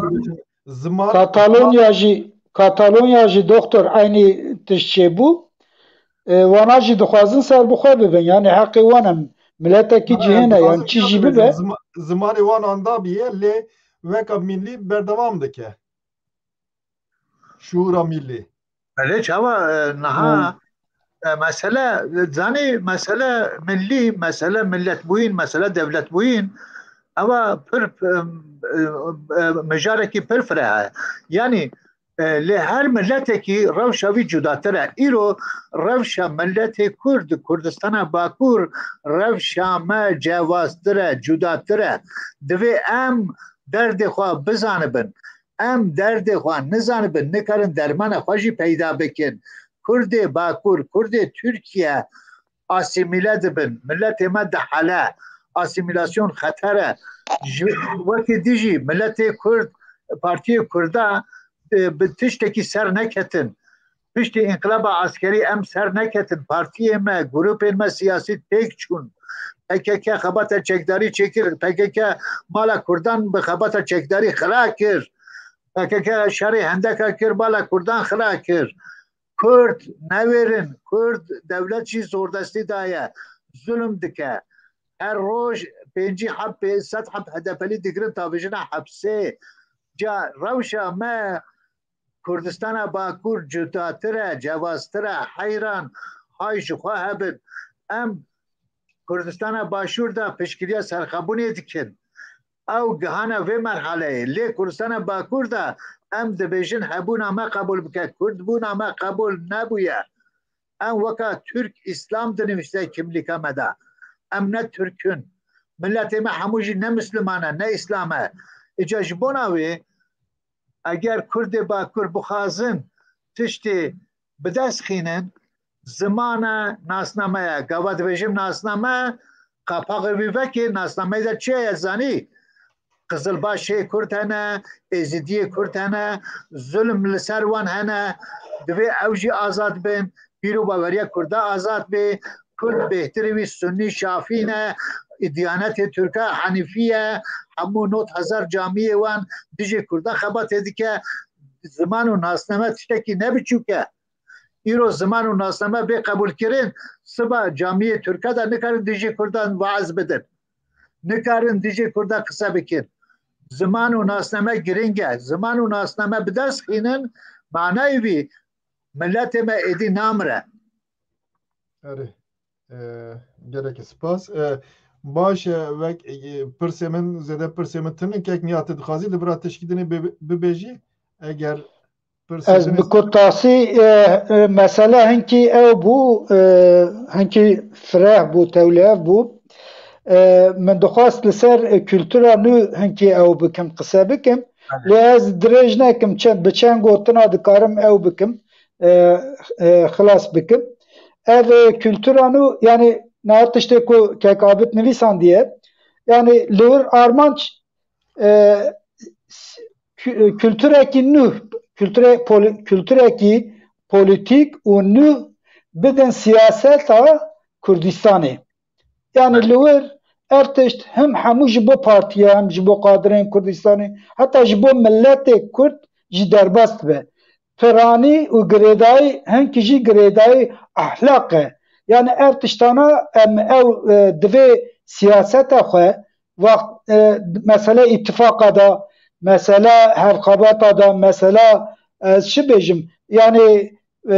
ziman Katalonya jî, Katalonya jî doktor eynî tişt çêbû. E, wana jî dixwazin serbixwe bibin. Yani heqê wan e. Miletekî cihê ne, yani çi jî bibe. Zima-, zimanê wan anda biye, lê weka milî berdewam dike. Şûra milî. Belê çawa, e, niha, e, mesele, zanî, mesele milî, mesele miletbûyîn, mesele dewletbûyîn, ewa pir, e, e, e, mijarekî pir fireh e. Yani, e, lê her miletekî rewşa wî cudatir e. Îro rewşa miletê Kurd, Kurdistana Bakur, rewşa me cewaztir e, cudatir e. Divê em derdê xwe bizanibin. Em derdê xwe nizanibin, nikarin dermana xwe jî peyda bikin. Kurdê Bakur, Kurdê Tirkiye asîmîle dibin. Miletê me dihele. Asîmîlasyon xeter e. Ji, wekî dijî miletê Kurd, partiyê Kurda, e, bi tiştekî ser neketin. Piştî înqilaba eskerî em ser neketin. Partiyê me, grûpên me siyasî têk çûn. P K K xebata çekdarî çêkir. P K K mala Kurdan bi xebata çekdarî xira kir. P K K şerê Hendeka kir, mala Kurdan xira kir. Kurd newêrin, Kurd dewlet jî zordestî daye, zulm dike. Her roj pêncî heb, pênc sed heb H D P'lî digirin, tavêjine hepsê. Ca rewşa me Kurdistana Bakur cudatir e, cewaztir e, heyran, hay ji xwe hebin. Em Kurdistana Başûr de piştgiriya serxwebûnê dikin. Ew gihane vê merhaleyê. Lê Kurdistana Bakur de em dibêjin hebûna me qebûl bike. Kurdbûna me qebûl nebûye. Em weka Türk İslam dinivîse kimlîka me de. Em ne Türk in. Miletê me hemû jî ne Misliman e, ne Îslam e. Îca ji bona wê, eger Kurdê Bakur bixwazin tiştê bi dest xînin, ziman e, nasname ye. Gava dibêjim nasname, qapaxê wî vekê, nasnameyê de çi ye zanî? Qizilbaşê Kurd hene, Êzidiyê Kurd hene, zulm li ser wan hene, divê ew jî azad bin, bîr û baweriya Kurda azad bê, Kurd bêhtirî wî Sunnî Şafî ne, Diyanetê Tirka Henîfî ye, hemû nod hezar camiyê wan dijî Kurda xebatê dike, ziman û nasname tiştekî ne biçûk e. Îro ziman û nasname bê qebûlkirin, siba camiyê Tirka de nikarin dijî Kurdan waez bidin. Nikarin dijî Kurda qise bikin. Ziman û nasname giring e. Ziman û nasname bi dest xînin, manayê wî miletê me êdî namire. Erê. E, gelekî spas. E, baş e, wek, e, pirsê min, zêde pirsê min tinin, kek Nihat, tu dixwazî li vira tişkî dinê bi-, bibêjî? Eger pirsê Ez dinê bi kurtasî, e, e, mesele hinkî ew bû, e, hinkî fireh bû, tewlîhev bû. E, min dixwest li ser, e, kultura nû hinkî ew bikim, qise bikim. Lê ez dirêj nekim, çend, bi çend gotina dikarim ew bikim, e, e, xilas bikim. Ev, e, kultura nû, yani niha tiştê ku kek Abid nivîsandiye, yani li wir armanc, e, s-, kü-, kulturekî nû, kulture-, poli-, kulturekî polîtîk û nû bidin siyaseta Kurdistanê. Yani li wir ev tişt him hemû ji bo partiya, him ji bo kadirên Kurdistanê, heta ji bo miletê Kurd jî derbas dibe. Piranî û girêdayî hinkî jî girêdayî ehlaq e. Yani ev tiştana em ew, e, divê siyaseta xwe, wext, e, mesele îtifaqa da, mesele hevxebata da, mesele, e, ez çi bêjim, yani, e,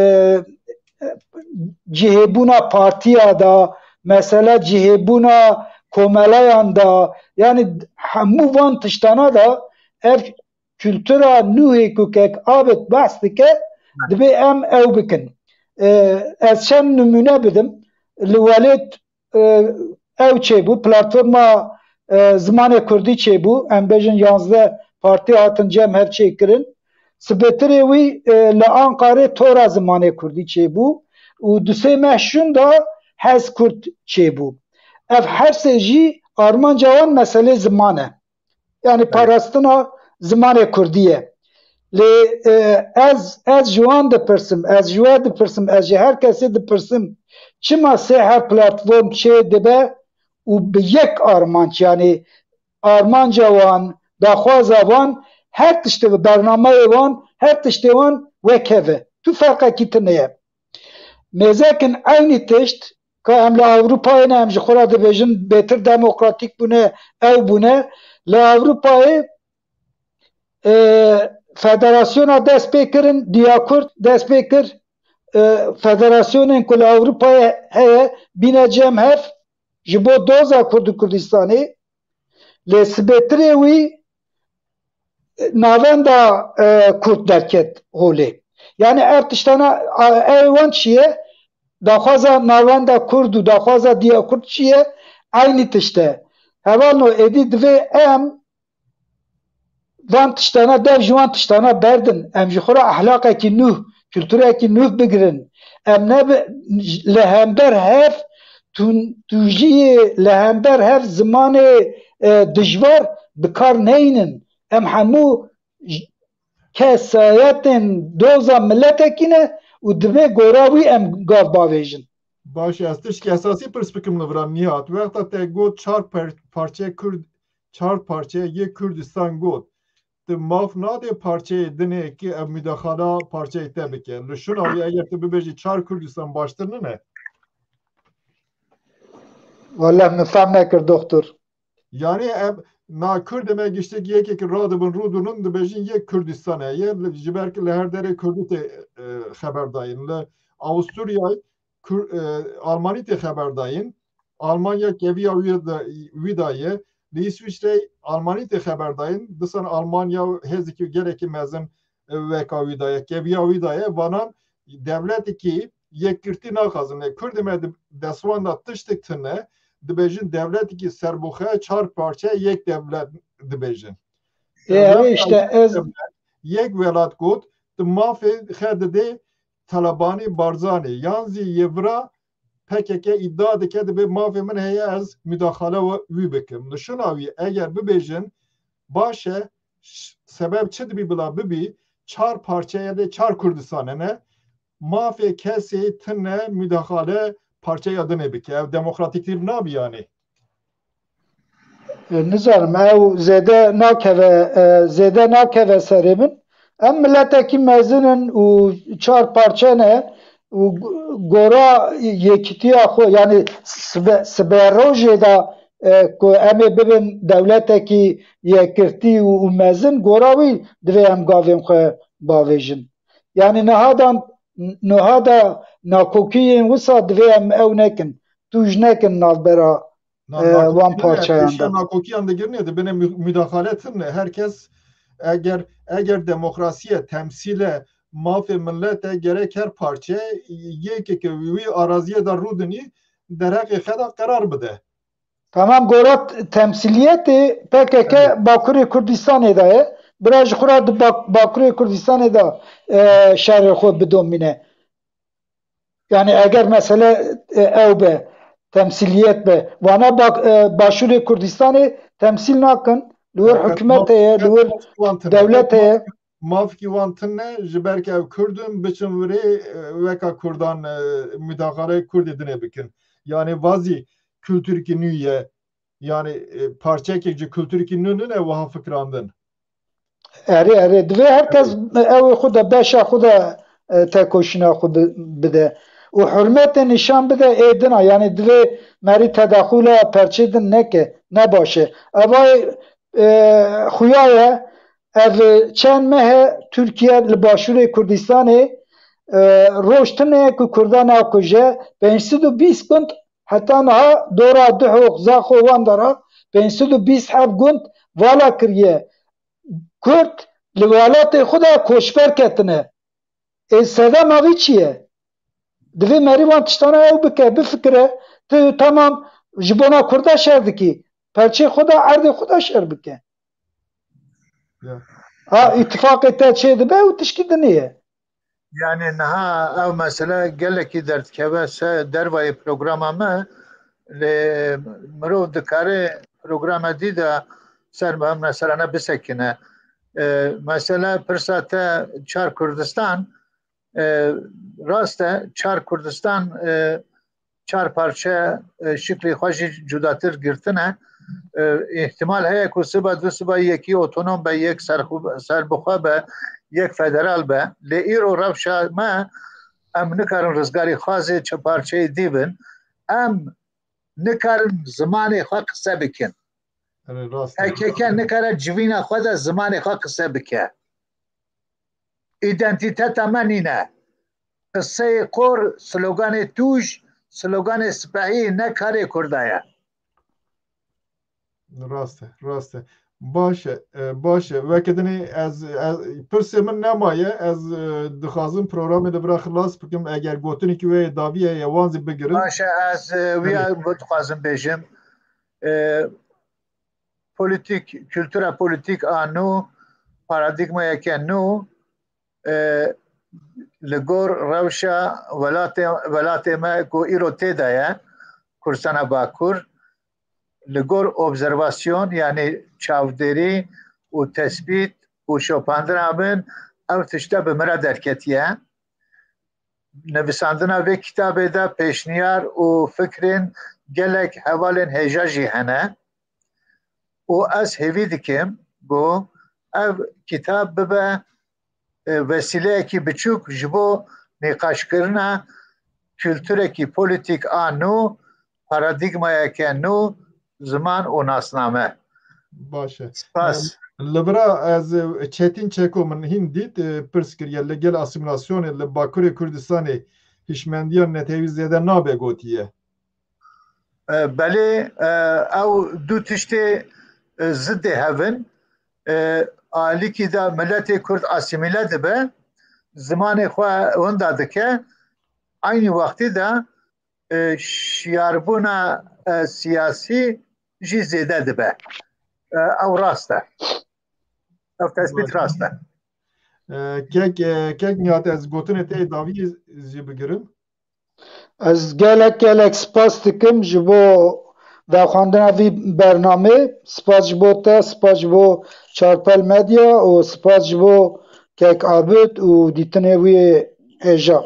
cihêbûna partiya da, mesele cihêbûna komeleyan da, yani hemû van tiştana da ev kultura nûhê ku kek Abid behs dike, dibê em ew bikin. E, ez çend nimûne bidim. Li welêt, e, ew çêbû, platforma, e, zimanê kurdî çêbû, em bêjin yanzdeh partî hatin cem hev çêkirin. Sibêtirê wî, e, li Anqarê tora zimanê kurdî çêbû û du sê meh şûn de Hez Kurd çêbû. Ev her sê jî armanca wan meselê ziman e. Yani parastina zimanê kurdî ye. Lê, e, ez, ez ji wan dipirsim, ez ji we dipirsim, ez ji her kesê dipirsim. Çima sê her platform çê dibe û bi yek armanc, yani armanca wan, daxwaza wan, her tiştê, bernameyê wan, her tiştê wan wek hev e. Tu ferqekî tune ye. Mêzekin eynî tişt, ka em li Ewropayê ne, em ji xwe re dibêjin bêtir demokratîk bûne, ew bûne. Li Ewropayê, e, federasyona dest pê kirin, Diyakurd dest pê kir. E, federasyonên ku li Ewropayê heye, bîne cem hev, ji bo doza Kurd û Kurdistanê. Lê sibêtirê wî navenda, e, Kurd derket holê. Yani ev tiştana, a, ew wan çi ye? Daxwaza navenda Kurd û daxwaza diya Kurd çi ye? Eynî tişt e. Hevalno, êdî divê em van tiştana, dev ji wan tiştana berdin. Em ji xwe re ehlaqekî nûh, kulturekî nûh bigirin. Em ne bi, li hember hev tûn-, tûjiyê, li hember hev zimanê, e, dijwar bi kar neynin. Em hemû j-, kesayetên doza miletekî ne û divê gora wî em gav bavêjin. Baş e, ez tişkî esasî pirs bikim li vira Nihat. Wexta te got çar per-, parçe Kurd, çar parçe yê Kurdistan got. Tu maf nadê parçeyê dinê ki ev mudaxala parçeyê te bike. Li şuna wî eger tu bibêjî çar Kurdistan baştir nine? Walleh min fehm nekir, doktor. Yani ev na Kurd me giştik yekek radibin rûdinin dibêjin yek Kurdistan e. Yê li, ji ber ki li her derê Kurdî tê, e, xeber dayîn. Li Avusturyayê Kur-, e, Almanî tê xeber dayîn. Almanya keviya wî de, wî de ye. Li Îswîçreyê Almanî tê xeber dayîn. Disan Almanya hêzikî gelekî mezin, e, weka wî de ye. Keviya wî de ye. Vanan dewletekî yekgirtî naxwazin. Lê Kurdê me di destwan de tiştek tune, dibêjin dewletekî serbixwe, çar parçe yek dewlet dibêjin. Ê, ew Wexta işte yek ez dewlet, yek welat got, tu mafê xe didê Talebanî, Barzanî, yan zî yê vira P K K îdia dike, dibê mafê min heye, ez mudaxale we-, wî bikim. Li şuna wî eger bibêjin, baş e, ş-, sebeb çi dibî bila bibî, çar parçeye de çar Kurdistan hene, mafê kesê tune mudaxale parçeya dinê bike. Ev demokratîktî nabe yanî. E, nizanim, ew zêde nakeve, e, zêde nakeve serê min. Em miletekî mezin in û çar parçe ne û g-, gora yekîtiya xwe, yani sibe-, siberojê de, e, ku em ê bibin dewletekî yekgirtî û, û mezin, gora wî divê em gavên xwe bavêjin. Yani niha da, niha da nakokiyên wisa divê em ew nekin, tûj nekin navbera Na, e, nakokî wan ne, parçeyan pêşiya de. Nakokiyan digirine, dibine mü-, mudaxale tune. Her kes eger, eger demokrasî ye, temsîl e, mafê millet e, gerek her parçe yekeke wî araziyê de rûdinî, derheqê xe de qerar bide. Tamam, gora t-, temsîliyetê P K K Evet. Bakurê Kurdistanê de ye. Bira ji xwe re di Bak-, Bakurê Kurdistanê de, e, şerê xwe bidomîne. Yani eger mesele, e, ew be, temsîliyet be. Vana bak-, e, Başûrê Kurdistanê temsîl nakin. Li wir Fakat hikûmet maf-, heye, li wir fakat maf-, dewlet heye. Mafkî wan tune, ji ber ku ew Kurd in, biçin virê, e, weka Kurdan, e, mudaxale Kurdê dinê bikin. Yani vazî kulturkî nû ye. Yani, e, parçekek ji kulturkî nû nine wiha fikirandin. Erê, erê. Divê her kes ew ê xwe de, beşa xwe de, e, tekoşîna xwe bi-, bide. Û hurmetê nîşan bide ê din a. Yani divê merî tedaxûla perçê din neke. Ne baş e. Evayê, e, xuya ye. Ev çend meh e Tirkiye li Başûrê Kurdistanê, e, roj tune ye ku Kurdan nakuje. Pênc sed û bîst gund heta niha dora Duhok, Zaxo, wan dara pênc sed û bîst heb gund vala kiriye. Kurd li welatê xwe de koçber ketine. Ê sedema vî çi ye? Divê merî wan tiştana ew bike, bifikire, tu tamam ji bona Kurda şer dikî. Perçê xwe de, erdê xwe de şer bike. Ya. Ha, îtifaqê te çê dibe û tişkî dinê ye. Yani niha ew mesele gelekî derdikeve ser dervayê programa me, lê mirov dikare programa dî de ser ev meselane bisekine. E, mesele pirsa te çar Kurdistan, e, rast e, çar Kurdistan, e, çar parçe, e, şiklê xwe jî cudatir girtine. E, îhtimal heye ku siba du siba yekî otonom be, yek serxwe-, serbixwe be, yek federal be. Lê îro rewşa me, em nikarin rizgarî xwazê çi parçeyê dî bin. Em nikarin zimanê xwe qise bikin. Erê, rast e. P K K nikare civîna xwe de zimanê xwe qise bike. Îdentîteta me nîne. Qiseyê qor, sloganê tûj, sloganê spehî ne karê Kurda ye. Rast e, rast e. Baş e, e, baş e. Weke dinê ez, ez, pirsê min nemaye, ez, e, dixwazim programê li vira xilas bikim. Eger gotinekî we yê dawî heye, wan zî bigirin. Baş e, ez, e, wiya Belê. Dixwazim bêjim. E, polîtîk, kultura polîtîk a nû, paradîgmayeke nû, e, li gor rewşa welatê, welatê me ku îro tê de ye, Kurdistana Bakur, li gor observasyon, yanî çavdêrî û tespît û şopandina min, ev tişte bi min re derketiye. Nivîsandina vê kitabê de pêşniyar û fikrên gelek hevalên hêja jî hene. Û ez hêvî dikim ku ev kitab bibe, e, vesîleyekî biçûk ji bo nîqaşkirina kulturekî polîtîk a nû, paradîgmayeke nû, ziman û nasname. Baş e. Spas. Em, li vira ez, e, Çetîn Çeko min hîn dît, e, pirs kiriye, li gel asîmîlasyonê li Bakurê Kurdistanê hişmendiya netewî zêde nabe gotiye. E, belê, e, ew du tiştê, e, zidê hev in. E, alîkî de miletê Kurd asîmîle dibe, zimanê xwe winda dike, eynî wextî de, e, şiyarbûna, e, siyasî jî zêde dibe. E, ew rast e. Ev tespît rast e. E, kek, e, kek Nihat, ez gotinê te yê dawî jî bigirim. Ez gelek, gelek spas dikim ji bo vexwendina vî bernamê. Spas ji bo te, spas ji bo Çarpel Medya û spas ji bo kek Abid û dîtinê wî hêja.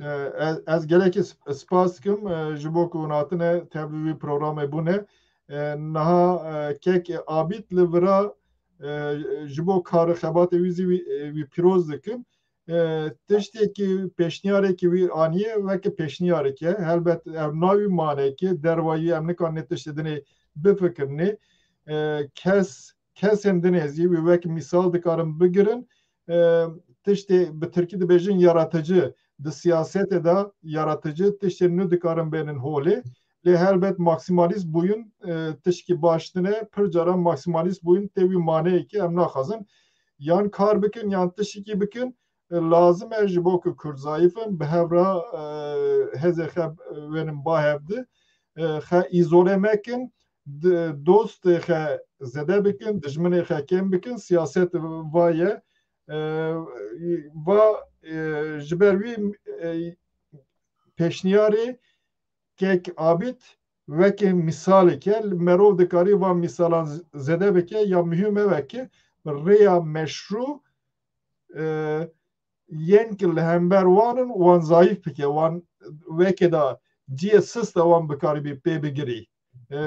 E, ez, ez gelekî sp-, spas dikim, e, ji bo ku hûn hatine tevlî vî programê bûne. E, niha, e, kek Abîd li vira, e, ji bo kar û xebatê wî zî wî, e, wî pîroz dikim. E, tiştekî, pêşniyarêkî wî aniye weke pêşniyarek e. Helbet ev nayê wî maneke dervayî em nikarin nê tiştê dinê bifikirinê. E, kes kesên din hêzî wî wek mîsal dikarin bigirin. E, tiştê bi tirkî dibêjin yaratıcı, di siyasetê de yaratıcı tiştên nû dikarin bênin holê. Lê helbet maksimalîst bûyîn, e, tişkî baş tine, pir caran maksimalîst bûyîn tê wî maneyekê em naxwazin. Yan kar bikin, yan tiştekî bikin, e, lazim e ji bo ku Kurd zayîf in, bi hev re, e, hêzê xwe, e, wênin ba hev di, e, xwe îzole mekin, di-, dostê xe zede bikin, dijminê xe kêm bikin, siyaset va ye. E, va, e, ji ber wî, e, pêşniyarê kek Abîd weke mîsalek e, merov dikarî van mîsalan z-, zede bike, ya muhîm ev e ki rêya meşrû, e, yên ki li hember wan in, wan zayîf bike, wan weke da cihê sist e wan bikaribî pê bigirî. E,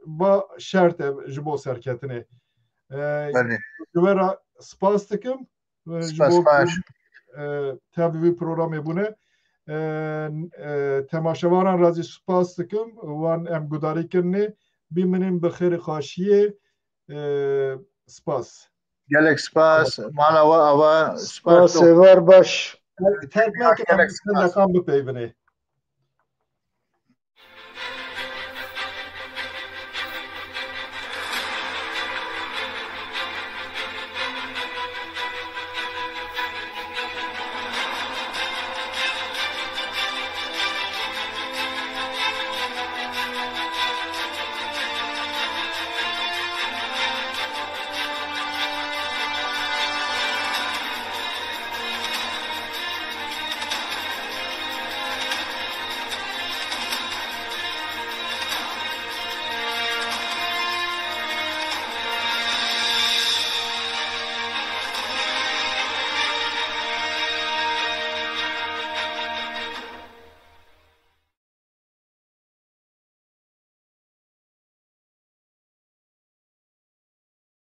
va şert e ji bo serketinê. E, Belê. Ji we re spas dikim. E, ji Spas bo baş. e, tevî vî programê bûne. E, e, temaşevanan re zî spas dikim. Wan em gudarî kirinê. Bimînin bi xêr û xaşiyê. E, spas. Gelek spas. Mala we ava spas. Spas êvar baş. Terk neke Gelek em spas. deqan bipeyvinê.